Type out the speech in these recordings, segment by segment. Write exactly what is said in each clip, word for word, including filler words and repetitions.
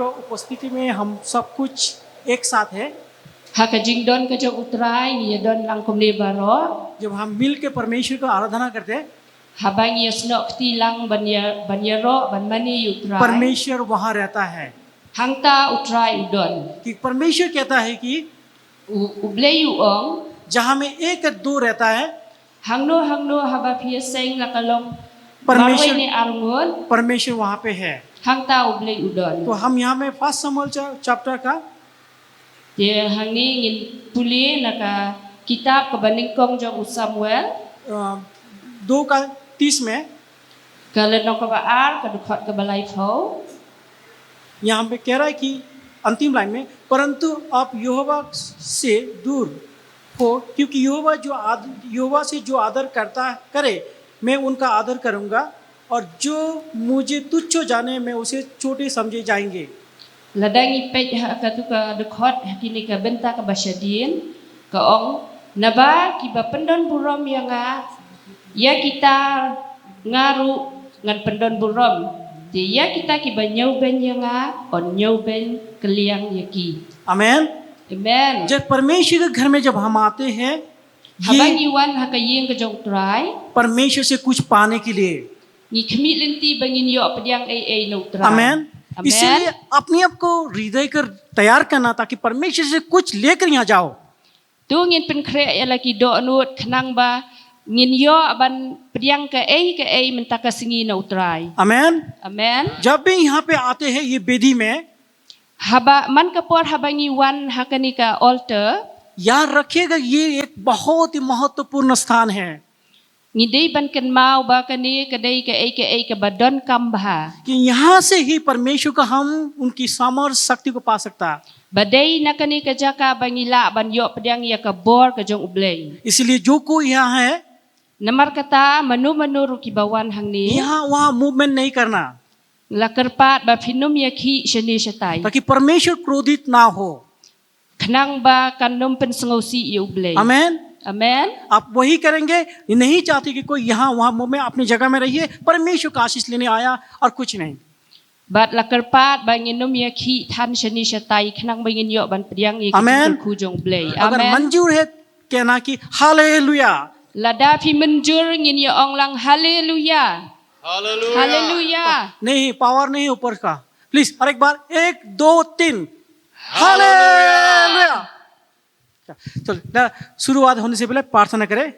उपस्थिति में हम सब कुछ एक साथ है। Ha ka jingdon ka jong U Trai ngi ïa don lang kumne baroh. जब हम मिल के परमेश्वर को आराधना करते हैं, haba ngi ïa snoh kti lang ban ïa, ban ïaroh ban mane ïa U Trai, परमेश्वर वहाँ रहता है। Hangta U Trai u don. कि परमेश्वर कहता है कि, U, U Blei u ong, जहाँ में एक दो रहता है, hangno hangno haba phi ïaseng la ka long परमेश्वर, marwei ne arngut, परमेश्वर वहाँ पे है। Hangta U Blei u don. तो हम यहाँ में फर्स्ट शमूएल चा-, चैप्टर का, te hangne ngin pule na ka kitab kaba nyngkong jong u Samuel, अ, दो का तीस में, ka lynnong kaba ar, ka dkhot kaba laiphew. यहाँ पे कह रहा है कि अंतिम लाइन में, "परंतु आप यहोवा से दूर हो, क्योंकि यहोवा जो आद-, यहोवा से जो आदर करता करे, मैं उनका आदर करूँगा, और जो मुझे तुच्छ जाने, मैं उसे छोटे समझे जाएंगे।" Lada ngi peit ha katu ka dkhot ha kine ka bynta kaba shadien, ka ong, "Naba kiba pyndon burom ïa nga, ïa kita nga ruh ngan pyndon burom. Te ïa kita kiba ñiewbeiñ ïa nga, yn ñiewbeiñ kylliang ïa ki." आमेन। Amen. जब परमेश्वर के घर में जब हम आते हैं, haba ngi wan ha ka ïing ka jong U Trai, परमेश्वर से कुछ पाने के लिए, ngi khmih lynti ba ngin ïoh pdiang ei ei na U Trai. आमेन। Amen. इसीलिए अपने आप को हृदय कर तैयार करना, ताकि परमेश्वर से कुछ लेकर यहाँ जाओ। To ngin pynkhreh ïa la ki dohnud khnang ba ngin ïoh ban pdiang kaei kaei mynta ka sngi na U Trai. आमेन। Amen. जब भी यहाँ पे आते हैं ये वेदी में, haba, man ka por haba ngi wan ha kane ka altar, याद रखिएगा, ये एक बहुत ही महत्वपूर्ण स्थान है। Ngi dei ban kynmaw ba kane ka dei kaei kaei kaba donkam bha. कि यहाँ से ही परमेश्वर को हम उनकी सामर्थ्य शक्ति को पा सकता। Ba dei na kane ka jaka ba ngi lah ban ïoh pdiang ïa ka bor ka jong U Blei. इसलिए जो कोई यहाँ है, namar kata mano mano ruh kiba wan hangne, यहाँ वहाँ मूवमेंट नहीं करना। La kyrpad ba phin ym ïakhih shane shatai, ताकि परमेश्वर क्रोधित ना हो। Khnang ba kan ym pynsngewsih ïa U Blei. आमेन। Amen. आप वही करेंगे, नहीं चाहते कि कोई यहाँ वहाँ मूवमेंट, अपनी जगह में रहिए, परमेश्वर का आशीष लेने आया और कुछ नहीं। Bad la kyrpad ba ngin ym ïakhih than shane shatai khnang ba ngin ïoh ban pdiang ïa ki, आमेन, jingkyrkhu jong U Blei. अगर, आमेन, मंजूर है, कहना कि हालेलुया। Lada phi mynjur ngin ïa ong lang हालेलुया। हालेलुया। हालेलुया। नहीं, पावर नहीं ऊपर का। प्लीज, और एक बार, एक, दो, तीन। हालेलुया। हालेलुया। चलो, ना, शुरुआत होने से पहले प्रार्थना करें।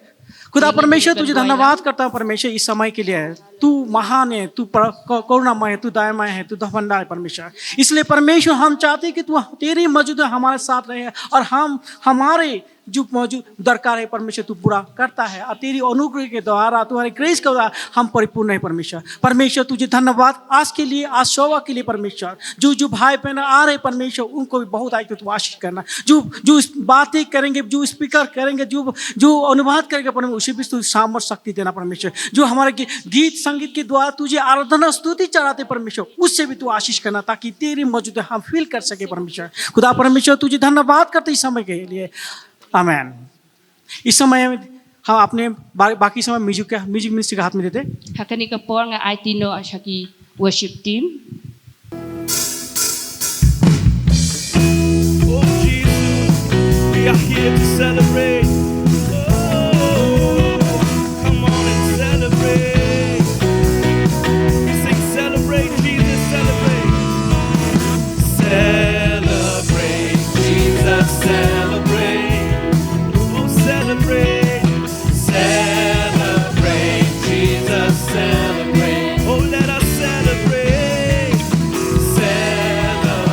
खुदा परमेश्वर, तुझे धन्यवाद करता हूँ परमेश्वर, इस समय के लिए। तू महान है, तू पर-, क-, करुणामय है, तू दयामय है, तू दफनदार है परमेश्वर। इसलिए परमेश्वर, हम चाहते हैं कि तू, तेरी मौजूद हमारे साथ रहे और हम, हमारे जो मौजूद दरकार है परमेश्वर, तू पूरा करता है। और तेरी अनुग्रह के द्वारा, तुम्हारे ग्रेस के द्वारा हम परिपूर्ण है परमेश्वर। परमेश्वर, तुझे धन्यवाद आज के लिए, आज सेवा के लिए परमेश्वर। जो, जो भाई बहन आ रहे परमेश्वर, उनको भी बहुत आज तो तू आशीष करना। जो, जो इस बातें करेंगे, जो स्पीकर करेंगे, जो, जो अनुवाद करेंगे परमेश्वर, उसे भी तू सामर्थ शक्ति देना परमेश्वर। जो हमारे गी-, गीत संगीत के द्वारा तुझे आराधना स्तुति चढ़ाते परमेश्वर, उससे भी तू आशीष करना, ताकि तेरी मौजूद हम फील कर सके परमेश्वर। खुदा परमेश्वर, तुझे धन्यवाद करते इस समय के लिए। आमेन। इस समय हम अपने बा-, बाकी समय म्यूजिक के, म्यूजिक मिनिस्ट्री के हाथ में देते हैं। Ha kane ka por nga ai ti noh sha ki worship team. Oh Jesus, we are here to celebrate. Oh, come on and celebrate. We sing celebrate, Jesus, celebrate. Celebrate, Jesus, celebrate. Oh, celebrate. Celebrate, Jesus, celebrate. Oh, let us celebrate.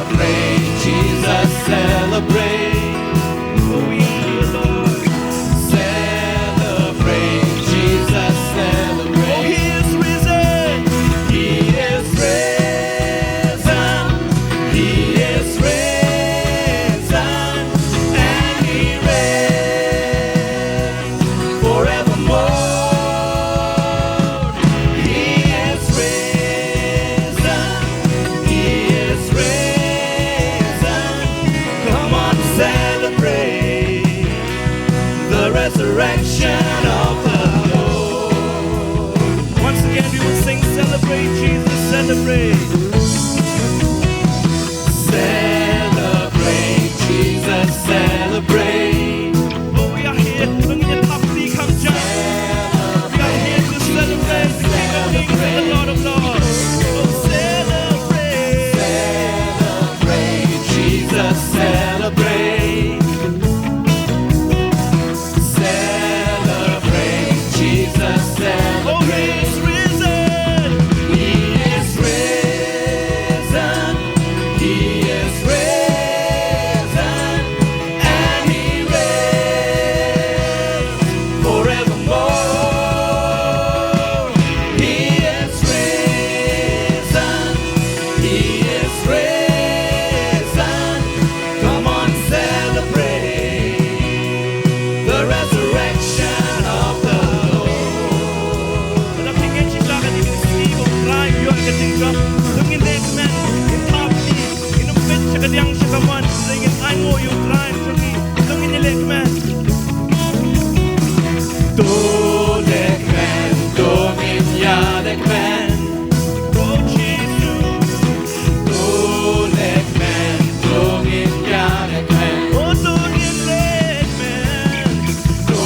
Celebrate, Jesus, celebrate. Oh, we honor you, Lord. Celebrate, Jesus, celebrate. Oh, he is risen. He is risen. He is risen. And he reigns forevermore. He is risen. He is risen. Come on, celebrate the resurrection of the Lord. Once again, we will sing, celebrate Jesus, celebrate. King, the Lord of Lords. Oh, celebrate. Celebrate, Jesus, celebrate. Celebrate, Jesus, celebrate. Oh, he is risen. He is risen. He is risen. And he reigns forevermore. He is risen. He is risen. Come on, celebrate the resurrection of the Lord. Lada phi ngeit shibun ïa kane ka sngi ba U Trai u ïoh ïa ka jingjop, to ngin leh kmen, ngin thap kti, ngin ym peit sha ka diang sha ka mon, hynrei ngin ainguh ïa U Trai jong ngi, to ngin ïaleh kmen. To leh kmen, to ngin ïaleh kmen. Oh, Jisu. To leh kmen, to ngin ïaleh kmen. Oh, to ngin leh kmen. To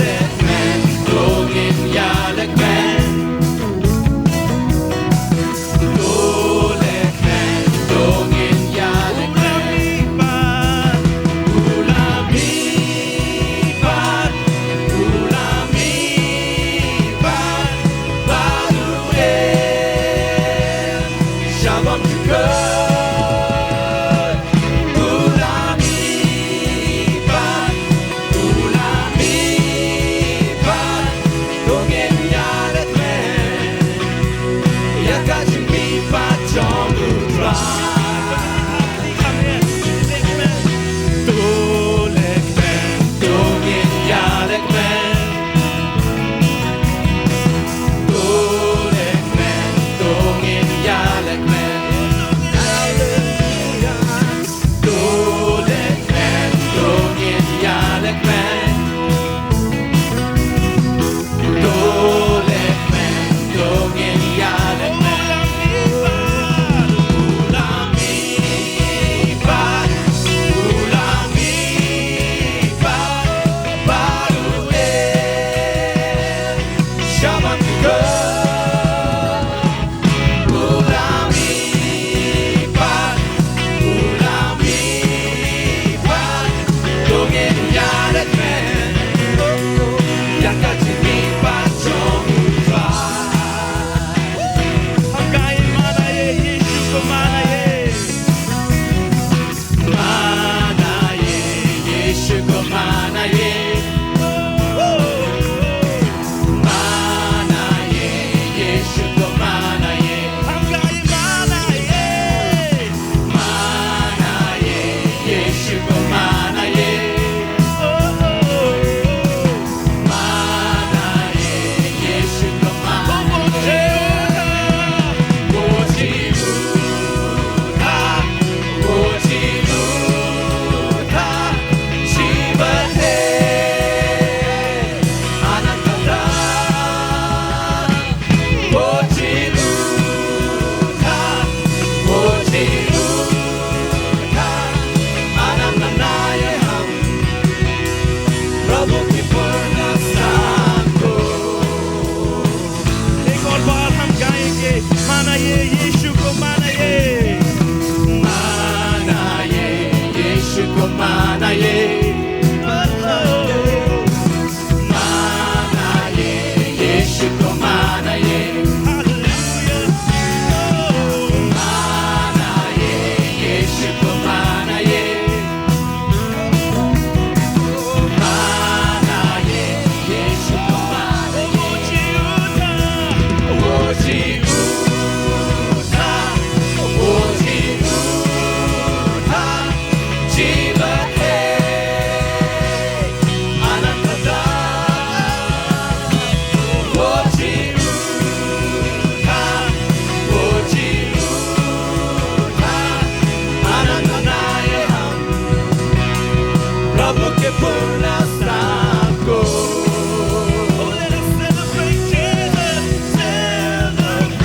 leh kmen, to ngin ïaleh kmen. To leh kmen, to ngin ïaleh kmen. U la mihpat, u la mihpat, u la mihpat bad u im. Sha bymjukut. U la mihpat, u la mihpat, to ngin ïaleh kmen ïa ka jingmihpat jong U Trai. To leh kmen, to ngin ïaleh kmen. To leh kmen, to ngin ïaleh kmen. Haleluia. To leh kmen, to ngin ïaleh kmen. To leh kmen, to ngin ïaleh kmen. U la mihpat, u la mihpat bad u im. Sha bymjukut. U la mihpat, u la mihpat, to ngin ïaleh kmen ïa ka jingmihpat jong U Trai. Hangkai mana ïa Jisu ko mana ïa. Mana ïa Jisu ko mana ïa. Mana ïa Jisu ko mana ïa. Hangkai mana ïa. Mana ïa Jisu ko mana ïa. Mana ïa Jisu ko mana ïa. Ek aur baar hum gayenge, mana ye Yeshu ko mana ye. Mana ye Yeshu ko mana ye. Oh, oh. Mana ye Yeshu ko mana ye. Hallelujah. Oh. Mana ye Yeshu ko mana ye. प्रभु के पूर्ण सबको। Oh, let us celebrate Jesus. Celebrate.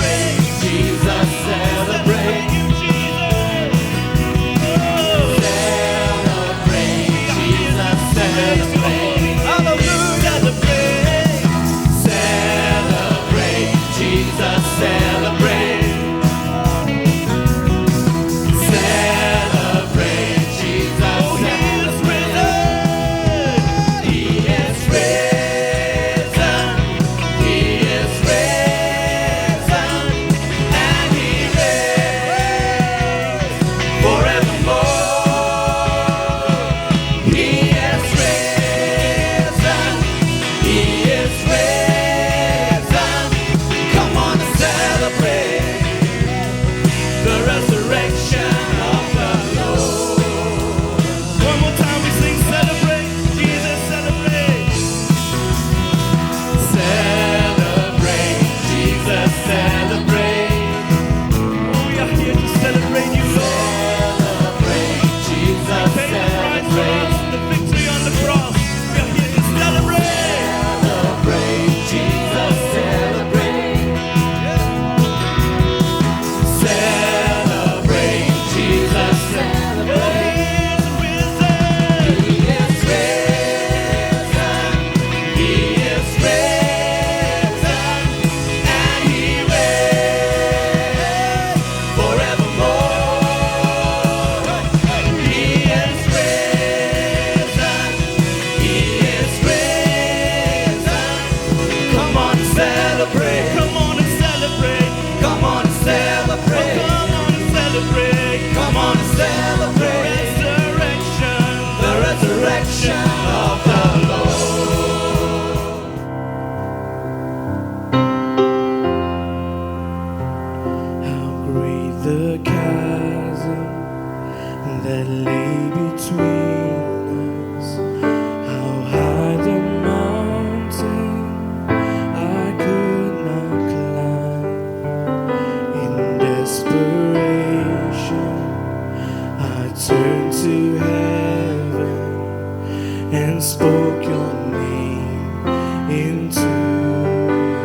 spoke your name into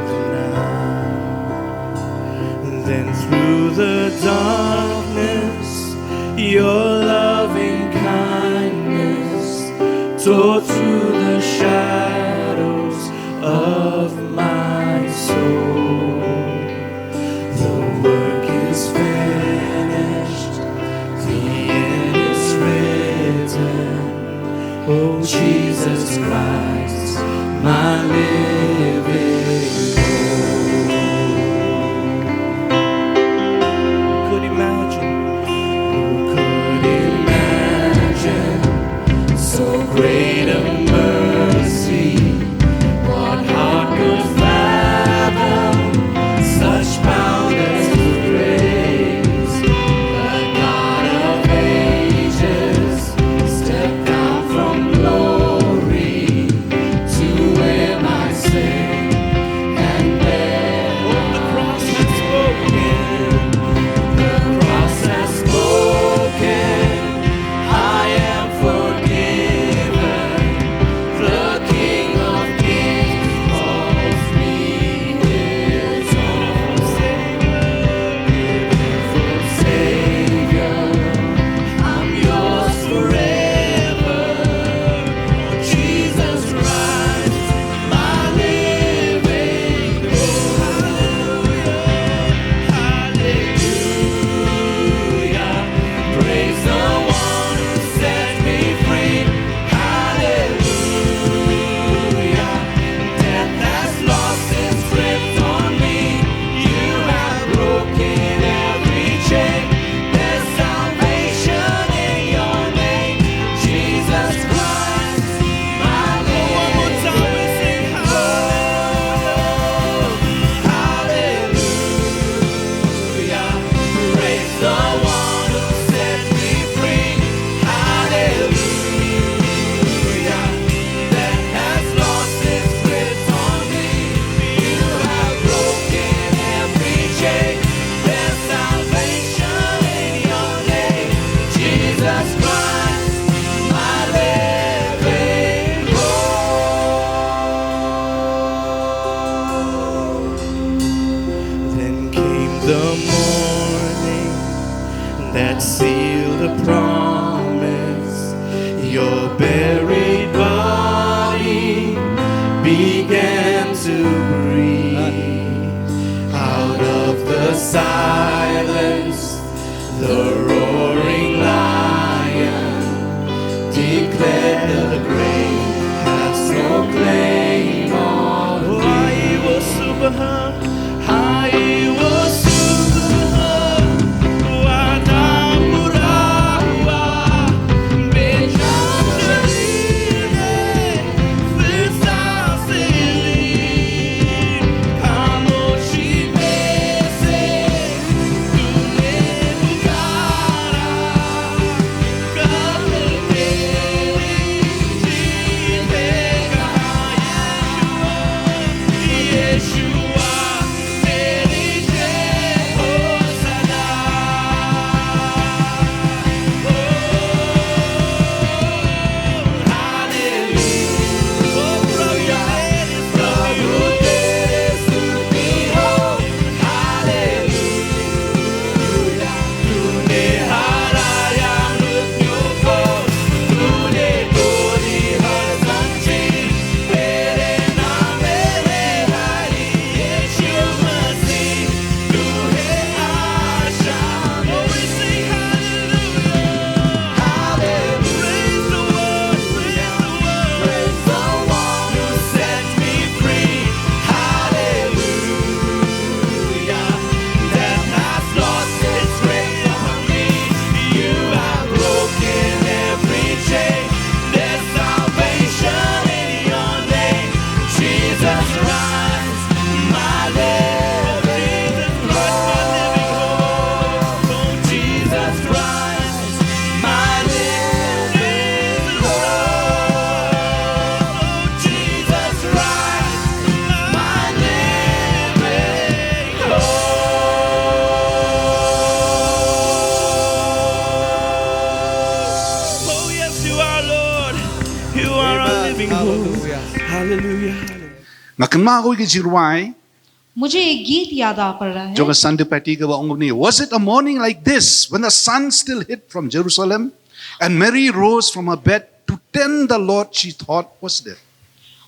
the night. Then through the darkness, your loving kindness tore through the shadows of my soul. The work is finished, the end is written. Oh, Jesus Christ, my living hope. Who could imagine? Who could imagine so great a mercy? What heart could fathom such boundless grace? The God of ages stepped down from glory to where my sin and death. Oh, the cross has spoken. The cross has spoken. I am forgiven. The King of Kings calls me his own. Beautiful Savior, I'm yours forever. Jesus Christ, my living hope. Hallelujah, hallelujah. Praise the one who set me free. Hallelujah. Death has lost its grip on me. You have broken every chain. There's salvation in your name, Jesus Christ, my Lord. One more time we sing, hallelujah. Hallelujah. Praise the one who set me free. Hallelujah. Death has lost its grip on me. You have broken every chain. There's salvation in your name, Jesus Christ, my living hope. Then came the morning that sealed the promise. Your buried body began to breathe. Out of the silence, the roaring lion declared, the grave has no claim on me. Hallelujah. Nga kynmaw kawei ka jingrwai. मुझे एक गीत याद आ पड़ रहा है। Jong ka Sunday Party kaba ong kumne, "Was it a morning like this when the sun still hid from Jerusalem and Mary rose from her bed to tend the Lord she thought was dead?"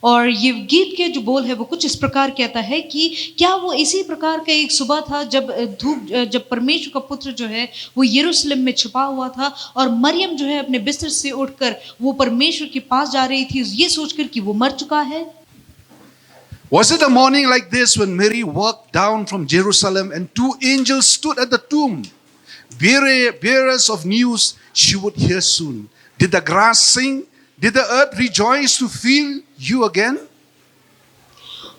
और ये गीत के जो बोल है वो कुछ इस प्रकार कहता है कि क्या वो इसी प्रकार का एक सुबह था जब अ, धूप अ, जब परमेश्वर का पुत्र जो है वो यरूशलेम में छिपा हुआ था और मरियम जो है अपने बिस्तर से उठकर वो परमेश्वर के पास जा रही थी ये सोचकर कि वो मर चुका है। Was it a morning like this when Mary walked down from Jerusalem and two angels stood at the tomb, bearer- bearers of news she would hear soon? Did the grass sing? Did the earth rejoice to feel you again?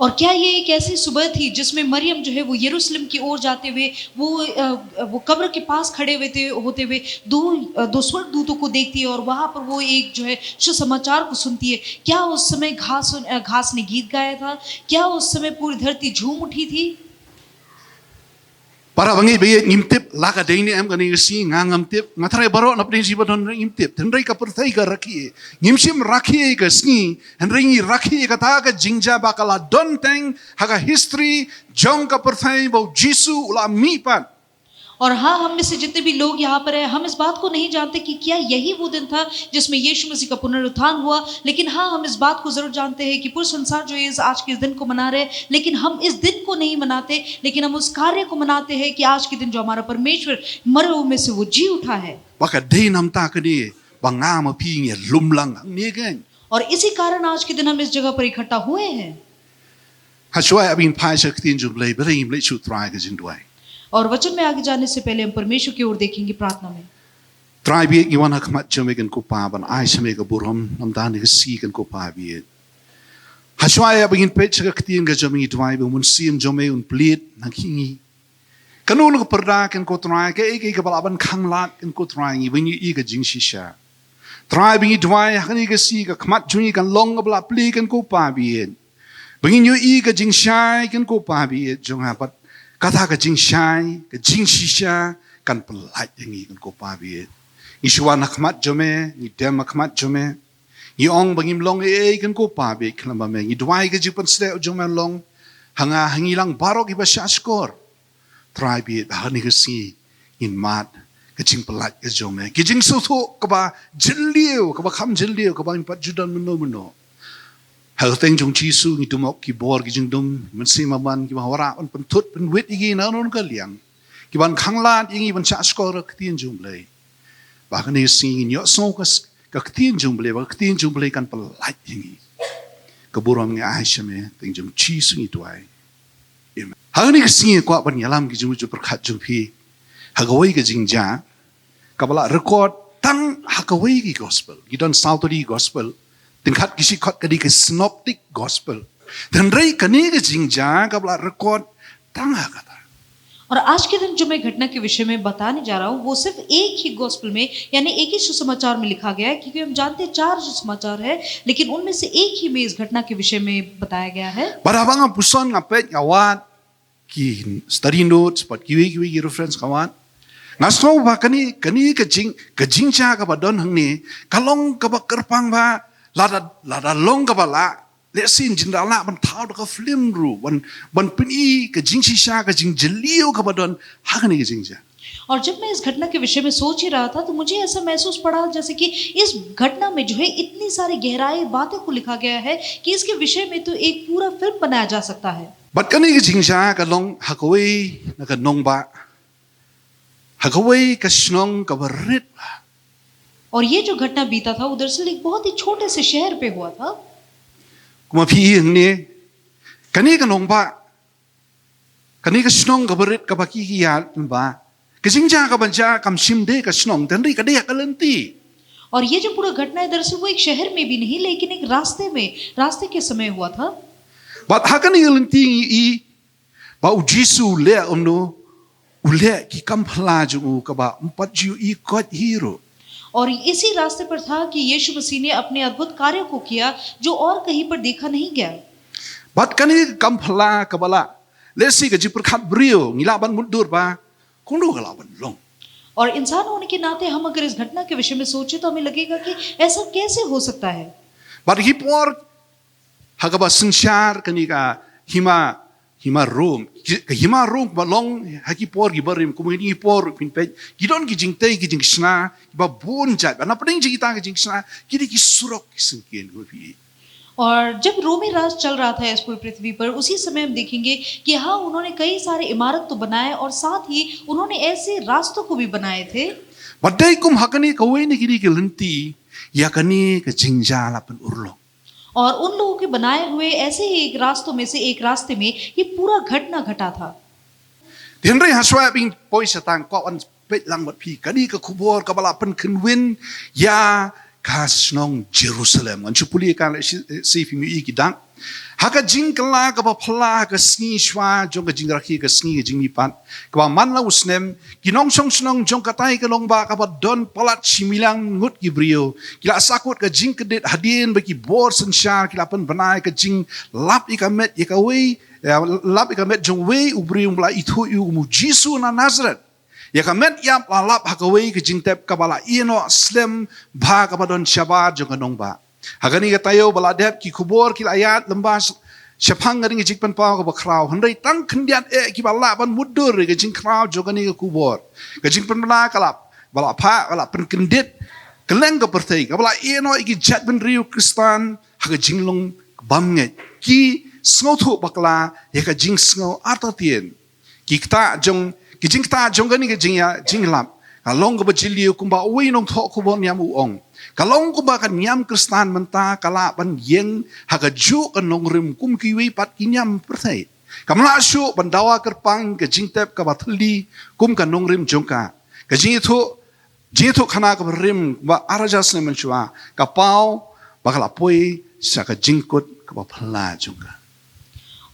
और क्या ये एक ऐसी सुबह थी जिसमें मरियम जो है वो यरूशलेम की ओर जाते हुए वो अ, वो कब्र के पास खड़े हुए थे होते हुए दो अ, दो स्वर्गदूतों को देखती है और वहां पर वो एक जो है सुसमाचार को सुनती है। क्या उस समय घास अ, घास ने गीत गाया था? क्या उस समय पूरी धरती झूम उठी थी? Para bangeit bangeit ngim tip la ka dei ne em kane ka sngi, nga ngam tip, nga tharai baroh na pdeng shi ba don ngim tip. Hynrei ka pyrthei ka rakhe. Ngim shym rakhe ka sngi, hynrei ngi rakhe kata ka jingjia ba ka la don teng ha ka history jong ka pyrthei ba u Jisu u la mih pat. और हाँ, हम में से जितने भी लोग यहाँ पर हैं, हम इस बात को नहीं जानते कि क्या यही वो दिन था जिसमें यीशु मसीह का पुनरुत्थान हुआ। लेकिन हाँ, हम इस बात को जरूर जानते हैं कि पूरा संसार जो है इस आज के इस दिन को मना रहे हैं, लेकिन हम इस दिन को नहीं मनाते, लेकिन हम उस कार्य को मनाते हैं कि आज के दिन जो हमारा परमेश्वर मरे हुए में से वो जी उठा है। Ba ka dei namar kane ba nga ma phi ngi lum lang hangne kein. और इसी कारण आज के दिन हम इस जगह पर इकट्ठा हुए हैं। Ha shuwa ïa ba ngin phai sha ka ktien jong U Blei, balei ngim leit sha U Trai ka jingduwai. और वचन में आगे जाने से पहले हम परमेश्वर की ओर देखेंगे प्रार्थना में। Trai baieit, ngi wan ha khmat jong me kynkup Pa ban ai sha me ka burom namar kane ka sngi kynkup Pa baieit. Ha shuwa ïa ba ngin peit sha ka ktien ka jong me ngi duwai ba U Mynsiem jong me un plie na ki ngi. Kano kano ka pyrda kynkup Trai, kaei kaei kaba lah ban khanglad kynkup Trai, ngi ba ngi ïohi ka jingshisha. Trai ba ngi duwai ha kane ka sngi ka khmat jong ngi kan long kaba la plie kynkup Pa baieit. Ba ngin ïohi ka jingshai kynkup Pa baieit jong nga bad kata ka jingshai ka jingshisha kan pyllait ïa ngi kynkup Pa baieit. Ngi shu wan ha khmat jong me, ngi dem ha khmat jong me. Ngi ong ba ngim long ei ei kynkup Pa baieit khlem ba me. Ngi duwai ka jingpynshlur jong me long ha nga, ha ngi lang baroh kiba shahshkor. Trai baieit, ha kane ka sngi ngin mad ka jingpyllait ka jong me, ka jingsngewthuh kaba jylliew, kaba kham jylliew, kaba ngim pat ju don mynno mynno. Ha ka kyrteng jong U Jisu ngi dum hok ki bor ki jingdum, Mynsiem Bakhuid kiba wanrah ban pynthut pynwit ïa ngi na kano kano ka liang, kiban khanglad ïa ngi ban shahshkor ka ktien jong U Blei. Ba ha kane ka sngi ngin ïohsngew ka s- ka ktien jong U Blei, ba ka ktien jong U Blei kan pyllait ïa ngi. Ka burom ngi ai sha me, ha ka kyrteng jong U Jisu ngi duwai. Amen. Ha kane ka sngi nga kwah ban ïalam ki jingmut jingpyrkhat jong phi ha kawei ka jingjia kaba la record tang ha kawei ka gospel. Ki don saw tylli ki gospel. Tyngkhat ki shikhot ka dei ka synoptic gospel. Hynrei kane ka jingjia kaba la record tang ha kata. और आज के दिन जो मैं घटना के विषय में बताने जा रहा हूँ वो सिर्फ एक ही गॉस्पेल में यानी एक ही सुसमाचार में लिखा गया है, क्योंकि हम जानते हैं चार सुसमाचार है, लेकिन उनमें से एक ही में इस घटना के विषय में बताया गया है। Bad haba nga puson, nga peit, nga wad ki study notes bad kiwei kiwei ki reference, nga wad, nga sngew ba kane, kane ka jing, ka jingjia kaba don hangne ka long kaba kyrpang ba lada, lada long kaba lah, lehse ngin da lah ban thaw da ka film ruh ban, ban pyni ka jingshisha, ka jingjylliew kaba don ha kane ka jingjia. और जब मैं इस घटना के विषय में सोच ही रहा था तो मुझे ऐसा महसूस पड़ा जैसे कि इस घटना में जो है इतनी सारी गहराई बातों को लिखा गया है कि इसके विषय में तो एक पूरा फिल्म बनाया जा सकता है। Bad kane ka jingjia ka long ha kawei na ka nongbah, ha kawei ka shnong kaba rit. और ये जो घटना बीता था वो दरअसल एक बहुत ही छोटे से शहर पे हुआ था। Kumba phi i hangne, kane ka nongbah, kane ka shnong kaba rit kaba ki ki ïaid lyngba, ka jingjia kaba jia kam shym dei ka shnong, hynrei ka dei ha ka lynti. और ये जो पूरा घटना है दरअसल वो एक शहर में भी नहीं लेकिन एक रास्ते में, रास्ते के समय हुआ था। Bad ha kane ka lynti ngi i ba U Jisu u leh kumno, u leh ki kam phylla jong u kaba ym pat ju i koit hi ruh. और इसी रास्ते पर था कि यीशु मसीह ने अपने अद्भुत कार्यों को किया जो और कहीं पर देखा नहीं गया। Bad kane ka kam phylla kaba lah, lehse ka jingpyrkhat briew ngi lah ban mutdur ba kumno ka lah ban long. और इंसान होने के नाते हम अगर इस घटना के विषय में सोचें तो हमें लगेगा कि ऐसा कैसे हो सकता है। Bad ki por ha kaba synshar kane ka hima, hima Rom. Ki, ka hima Rom ba long ha ki por kiba rim, kum ha kine ki por phin peit, ki don ki jingtei ki jingshna kiba bun jait. Ba na pdeng jong kita ki jingshna ki dei ki surok ki syngkien, ko phi. और जब रोमी राज चल रहा था इस पूरी पृथ्वी पर, उसी समय हम देखेंगे कि हाँ, उन्होंने कई सारे इमारत तो बनाए और साथ ही उन्होंने ऐसे रास्तों को भी बनाए थे। Ba dei kum ha kane kawei na kine ki lynti ïa kane ka jingjia la pynurlong. और उन लोगों के बनाए हुए ऐसे ही एक रास्तों में से एक रास्ते में ये पूरा घटना घटा था। Te hynrei ha shuwa ban poi sha tang, kwah ban peit lang bad phi kane ka khubor kaba la pynkhynwin ïa ka shnong Jerusalem. Ngan shu pule ka lehse, lehse phim ïohi ki dak. Ha ka jingkylla kaba phylla ha ka sngi shuwa jong ka jingrakhe, ka sngi ka jingmihpat kaba man la u snem, ki nongshong shnong jong katei ka nongbah kaba don palat shi million ngut ki briew, ki la sahkut ka jingkyndit hadien ba ki bor synshar ki la pynbna ïa ka jinglap ïa ka met ïa kawei, ïa, lap ïa ka met jong uwei u briew ba la ithuh ïa u kum u Jisu na Nazareth. Ïa ka met ïap la lap ha kawei ka jingtep kaba la ïehnoh slem bha kaba don shabar jong ka nongbah. Ha kane ka taïew ba la dep, ki khubor ki la ïaid lem bad shaphang kane ka jingpynpaw kaba khraw. Hynrei tang khyndiat eh kiba lah ban mutdur ïa ka jingkhraw jong kane ka khubor. Ka jingpynbna ka la, ba la phah, ka la pynkyndit kylleng ka pyrthei, kaba la ïehnoh ïa ki jaitbynriew Khristan ha ka jinglong bymngeit. Ki sngewthuh bakla ïa ka jingsngew artatien. Ki ktah jong, ki jingktah jong kane ka jingïa, jinglap ka long kaba jylliew, kumba uwei u nongthoh khubor niam u ong, ka long kumba ka niam Khristan mynta ka lah ban ïeng ha kajuh ka nongrim kum kiwei pat ki niam pyrthei. Kam lah shuh ban dawa kyrpang ka jingtep kaba thylli kum ka nongrim jong ka. Ka jingïathuh, jingïathuhkhana kaba rim ba ar hajar snem mynshuwa ka paw ba ka la poi sha ka jingkut kaba phylla jong ka.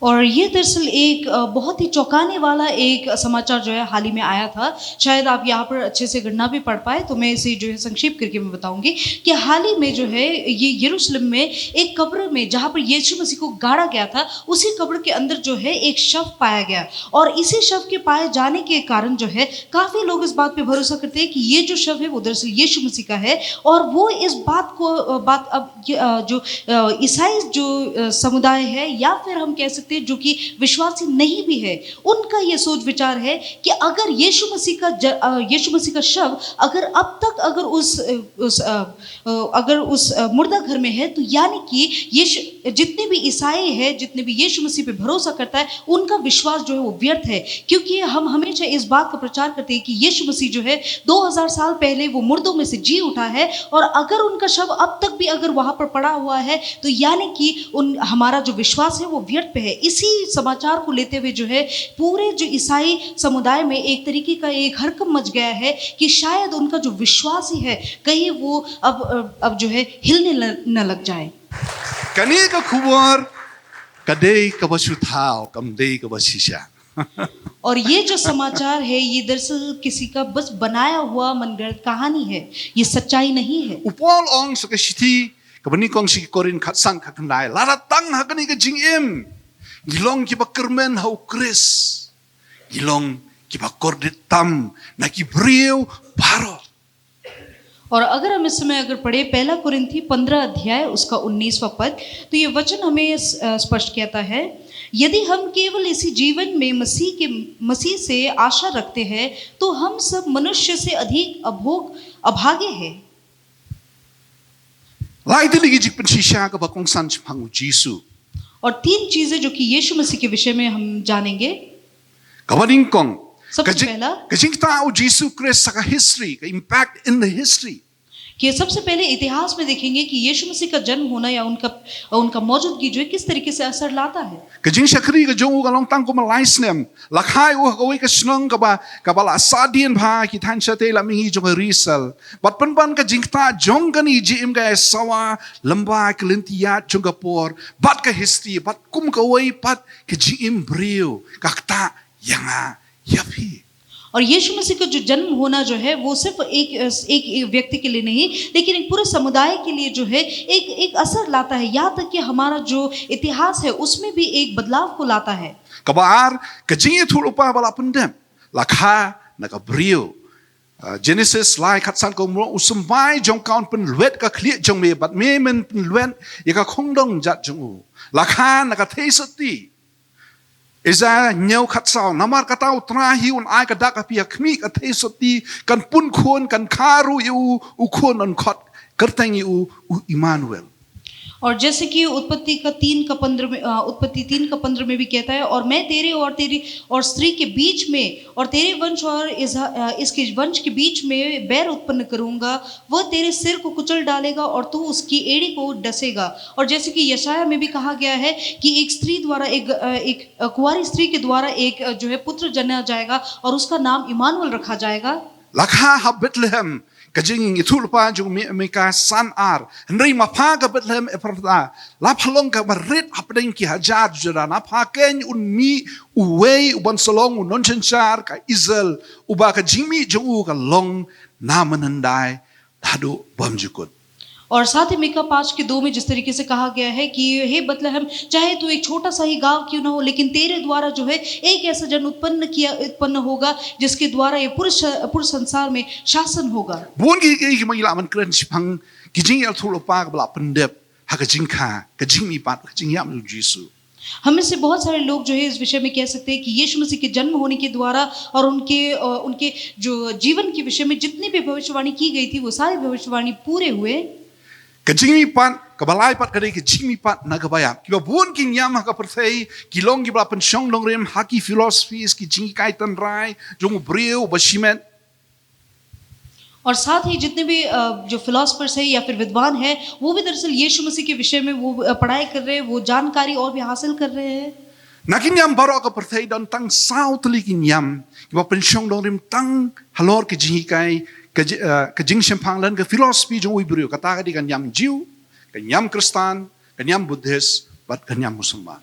और ये दरअसल एक अ, बहुत ही चौंकाने वाला एक समाचार जो है हाल ही में आया था। शायद आप यहाँ पर अच्छे से अगर ना भी पढ़ पाए तो मैं इसे जो है संक्षेप करके मैं बताऊंगी कि हाल ही में जो है ये यरूशलेम में एक कब्र में जहाँ पर यीशु मसीह को गाड़ा गया था, उसी कब्र के अंदर जो है एक शव पाया गया। और इसी शव के पाए जाने के कारण जो है काफी लोग इस बात पे भरोसा करते हैं कि ये जो शव है वो दरअसल यीशु मसीह का है। और वो इस बात को अ, बात अब ये, अ, जो अ, ईसाई जो अ, समुदाय है या फिर हम कह सकते हैं जो कि विश्वासी नहीं भी है, उनका ये सोच विचार है कि अगर यीशु मसीह का ज, अ, यीशु मसीह का शव अगर अब तक अगर उस अ, उस अ, अ, अगर उस अ, मुर्दा घर में है तो यानी कि यीशु जितने भी ईसाई है, जितने भी यीशु मसीह पे भरोसा करता है, उनका विश्वास जो है वो व्यर्थ है। क्योंकि हम हमेशा इस बात का प्रचार करते हैं कि यीशु मसीह जो है दो हज़ार साल पहले वो मुर्दों में से जी उठा है और अगर उनका शव अब तक भी अगर वहां पर पड़ा हुआ है तो यानी कि उन हमारा जो विश्वास है वो व्यर्थ पे है। इसी समाचार को लेते हुए जो है पूरे जो ईसाई समुदाय में एक तरीके का एक हड़कंप मच गया है कि शायद उनका जो विश्वास ही है कहीं वो अब अब जो है हिलने न लग जाए। Kane ka khubor ka dei kaba shu thaw, kam dei kaba shisha. और ये जो समाचार है ये दरअसल किसी का बस बनाया हुआ मनगढ़ंत कहानी है, ये सच्चाई नहीं है। U Paul ong sha ka shithi kaba nyngkong sha ki Korinth khatsan khatkhyndai, lada tang ha kane ka jingim ngi long kiba kyrmen ha u Khrist, ngi long kiba kordit tam na ki briew baroh. और अगर हम इस समय अगर पढ़े पहला कुरिन्थी पन्द्रह अध्याय उसका उन्नीसवां पद, तो ये वचन हमें स्पष्ट कहता है, यदि हम केवल इसी जीवन में मसीह के मसीह से आशा रखते हैं तो हम सब मनुष्य से अधिक अभोग अभागे हैं। Lai tylli ki jingpynshisha kaba kongsan shaphang u Jisu. और तीन चीजें जो कि यीशु मसीह के विषय में हम जानेंगे। Kaba nyngkong, सबसे पहला, ka jingktah u Jisu Khrist sha ka history, ka impact in the history. कि सबसे पहले इतिहास में देखेंगे कि यीशु मसीह का जन्म होना या उनका उनका मौजूदगी जो है किस तरीके से असर लाता है। Ka jingshakri ka jong u ka long tang kumba lai snem. La kha ïa u ha kawei ka shnong kaba, kaba la sahdien bha, ki thaiñ shatei la mih hi jong ka ri Israel. Bad pynban ka jingktah jong kane ka jingim ka ïasawa lyngba ka lynti ïaid jong ka por bad ka history bad kum kawei pat ka jingim briew, ka ktah ïa nga ïa phi. और यीशु मसीह का जो जन्म होना जो है वो सिर्फ एक एक, एक व्यक्ति के लिए नहीं, लेकिन एक पूरे समुदाय के लिए जो है एक एक असर लाता है। यहाँ तक कि हमारा जो इतिहास है उसमें भी एक बदलाव को लाता है। Kaba ar, ka jingïathuhlypa ba la pyndep la kha na ka briew Uh, Genesis lai khatsan ka ong, u symbai jong ka un pynlwet ka khlieh jong me, bad me men pynlwet ïa ka khongdong jat jong u. La kha na ka theisotti. Isaiah hynñiew khatsaw, namar kata u Trai hi un ai ka dak ha phi, ha khmih ka theisotti, kan pun khun, kan kha ruh ïa u, u khun un khot kyrteng ïa u, u Immanuel. और जैसे कि उत्पत्ति का तीन का पंद्रह में अ, उत्पत्ति तीन का पंद्रह में भी कहता है, और मैं तेरे और तेरी और स्त्री के बीच में और तेरे वंश और इस, अ, इसके वंश के बीच में बैर उत्पन्न करूंगा। वह तेरे सिर को कुचल डालेगा और तू उसकी एड़ी को डसेगा। और जैसे कि यशाया में भी कहा गया है कि एक स्त्री द्वारा एक अ, एक अ, कुंवारी स्त्री के द्वारा एक अ, जो है पुत्र जना जाएगा और उसका नाम इमानुएल रखा जाएगा। La kha ha Bethlehem, ka jingïathuhlypa jong u Mika san ar. Hynrei ma pha ka Bethlehem Ephrathah, la pha long kaba rit hapdeng ki hajar Judah, na pha kein un mih uwei uban sa long u nongsynshar ka Israel, uba ka jingmih jong u ka long na mynhyndai haduh bymjukut. और साथ ही मीका पाँच के दो में जिस तरीके से कहा गया है कि हे बतलहम, चाहे तू एक छोटा सा ही गांव क्यों ना हो, लेकिन तेरे द्वारा जो है एक ऐसा जन उत्पन्न किया उत्पन्न होगा जिसके द्वारा ये पूरे श- पूरे संसार में शासन होगा। Bun ki ki ki ma ngi lah ban kren shaphang ki jingïathuhlypa kaba la pyndep ha ka jingkha, ka jingmihpat, ka jingïap u Jisu. हम में से बहुत सारे लोग जो है इस विषय में कह सकते हैं कि यीशु मसीह के जन्म होने के द्वारा और उनके अ, उनके जो जीवन के विषय में जितनी भी भविष्यवाणी की गई थी, वो सारी भविष्यवाणी पूरे हुए। Ka jingmihpat kaba lai pat ka dei ka jingmihpat na ka baïap. Kiba bun ki niam ha ka pyrthei ki long kiba la pynshong nongrim ha ki philosophies, ki jinghikai tynrai jong u briew ba shimet. और साथ ही जितने भी अ, जो फिलोसफर्स हैं या फिर विद्वान हैं, वो भी दरअसल यीशु मसीह के विषय में वो अ, पढ़ाई कर रहे हैं, वो जानकारी और भी हासिल कर रहे हैं। Na ki niam baroh ka pyrthei don tang saw tylli ki niam kiba pynshong nongrim tang halor ka jinghikai, ka ji- eh, ka jingshemphang lane ka philosophy jong u briew. Kata ka dei ka niam Jiw, ka niam Khristan, ka niam Buddhist, bad ka niam Musulman.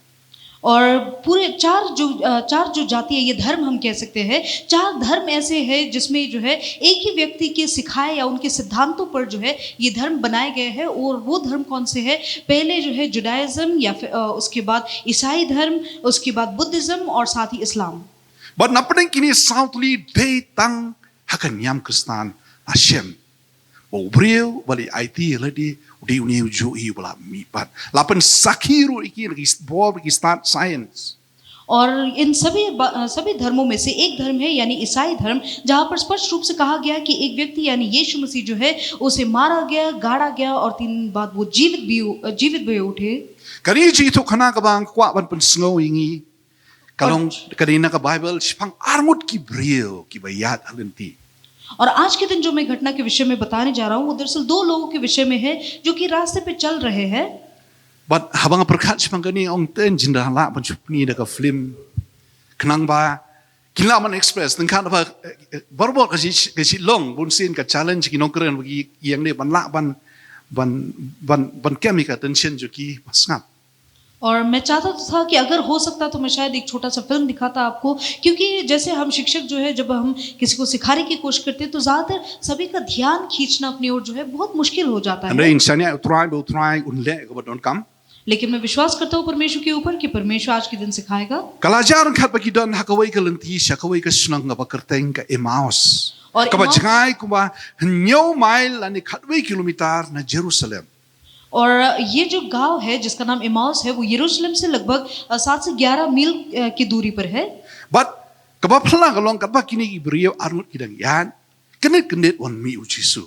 और पूरे चार जो अ, चार जो जाति है, ये धर्म हम कह सकते हैं, चार धर्म ऐसे हैं जिसमें जो है एक ही व्यक्ति के सिखाए या उनके सिद्धांतों पर जो है ये धर्म बनाए गए हैं। और वो धर्म कौन से है? पहले जो है जुडाइज्म, या फिर अ, उसके बाद ईसाई धर्म, उसके बाद बुद्धिज्म और साथ ही इस्लाम। Bad na pdeng kine saw tylli dei tang ha ka niam Khristan la shem ba u briew ba la aiti ïa lade u dei une u juh hi uba la mihpat. La pynsakhi ruh ïa ki na ki bor ki stad science. और इन सभी बा- अ, सभी धर्मों में से एक धर्म है, यानी ईसाई धर्म, जहाँ पर स्पष्ट रूप से कहा गया कि एक व्यक्ति यानी यीशु मसीह जो है, उसे मारा गया, गाड़ा गया और तीन दिन बाद वो जीवित भी उ- अ, जीवित भी उठे। Kane ka jingïathuhkhana kaba nga kwah ban pynsngew ïa ngi ka long ka dei na ka Baibl, shaphang arngut ki briew kiba ïaid ha lynti. और आज के दिन जो मैं घटना के विषय में बताने जा रहा हूँ, वो दरअसल दो लोगों के विषय में है जो कि रास्ते पे चल रहे हैं। Bad haba nga pyrkhat shaphang kane, ong ten jin da lah ban shu pyni da ka film. Khnang ba kin lah ban express, tang khat ba eh, eh, barabor ka shi ka shi long bun sien ka challenge ki nongkren ba ki ïeng ne ban lah ban ban ban ban kem ïa ka tension jong ki ba sngap. और मैं चाहता तो था कि अगर हो सकता तो मैं शायद एक छोटा सा फिल्म दिखाता आपको, क्योंकि जैसे हम शिक्षक जो है, जब हम किसी को सिखाने की कोशिश करते हैं, तो ज़्यादातर सभी का ध्यान खींचना अपनी ओर जो है, बहुत मुश्किल हो जाता Hynrei है। ngi shaniah u Trai ba u Trai un leh kaba donkam. लेकिन मैं विश्वास करता हूँ परमेश्वर के ऊपर कि परमेश्वर आज के दिन सिखाएगा। Ka la jar ryngkat bad ki don ha kawei ka lynti sha kawei ka shnong kaba kyrteng ka Emmaus. Or Kaba Emmaus- jngai kumba hynñiew mail lane khatwei kilometer na Jerusalem. और ये जो गांव है जिसका नाम एमाउस है, वो यरूशलेम से लगभग अ, सात से ग्यारह मील अ, की दूरी पर है। Bad kaba phylla ka long katba kine ki briew arngut ki dang ïaid, kyndit kyndit wan mih u Jisu.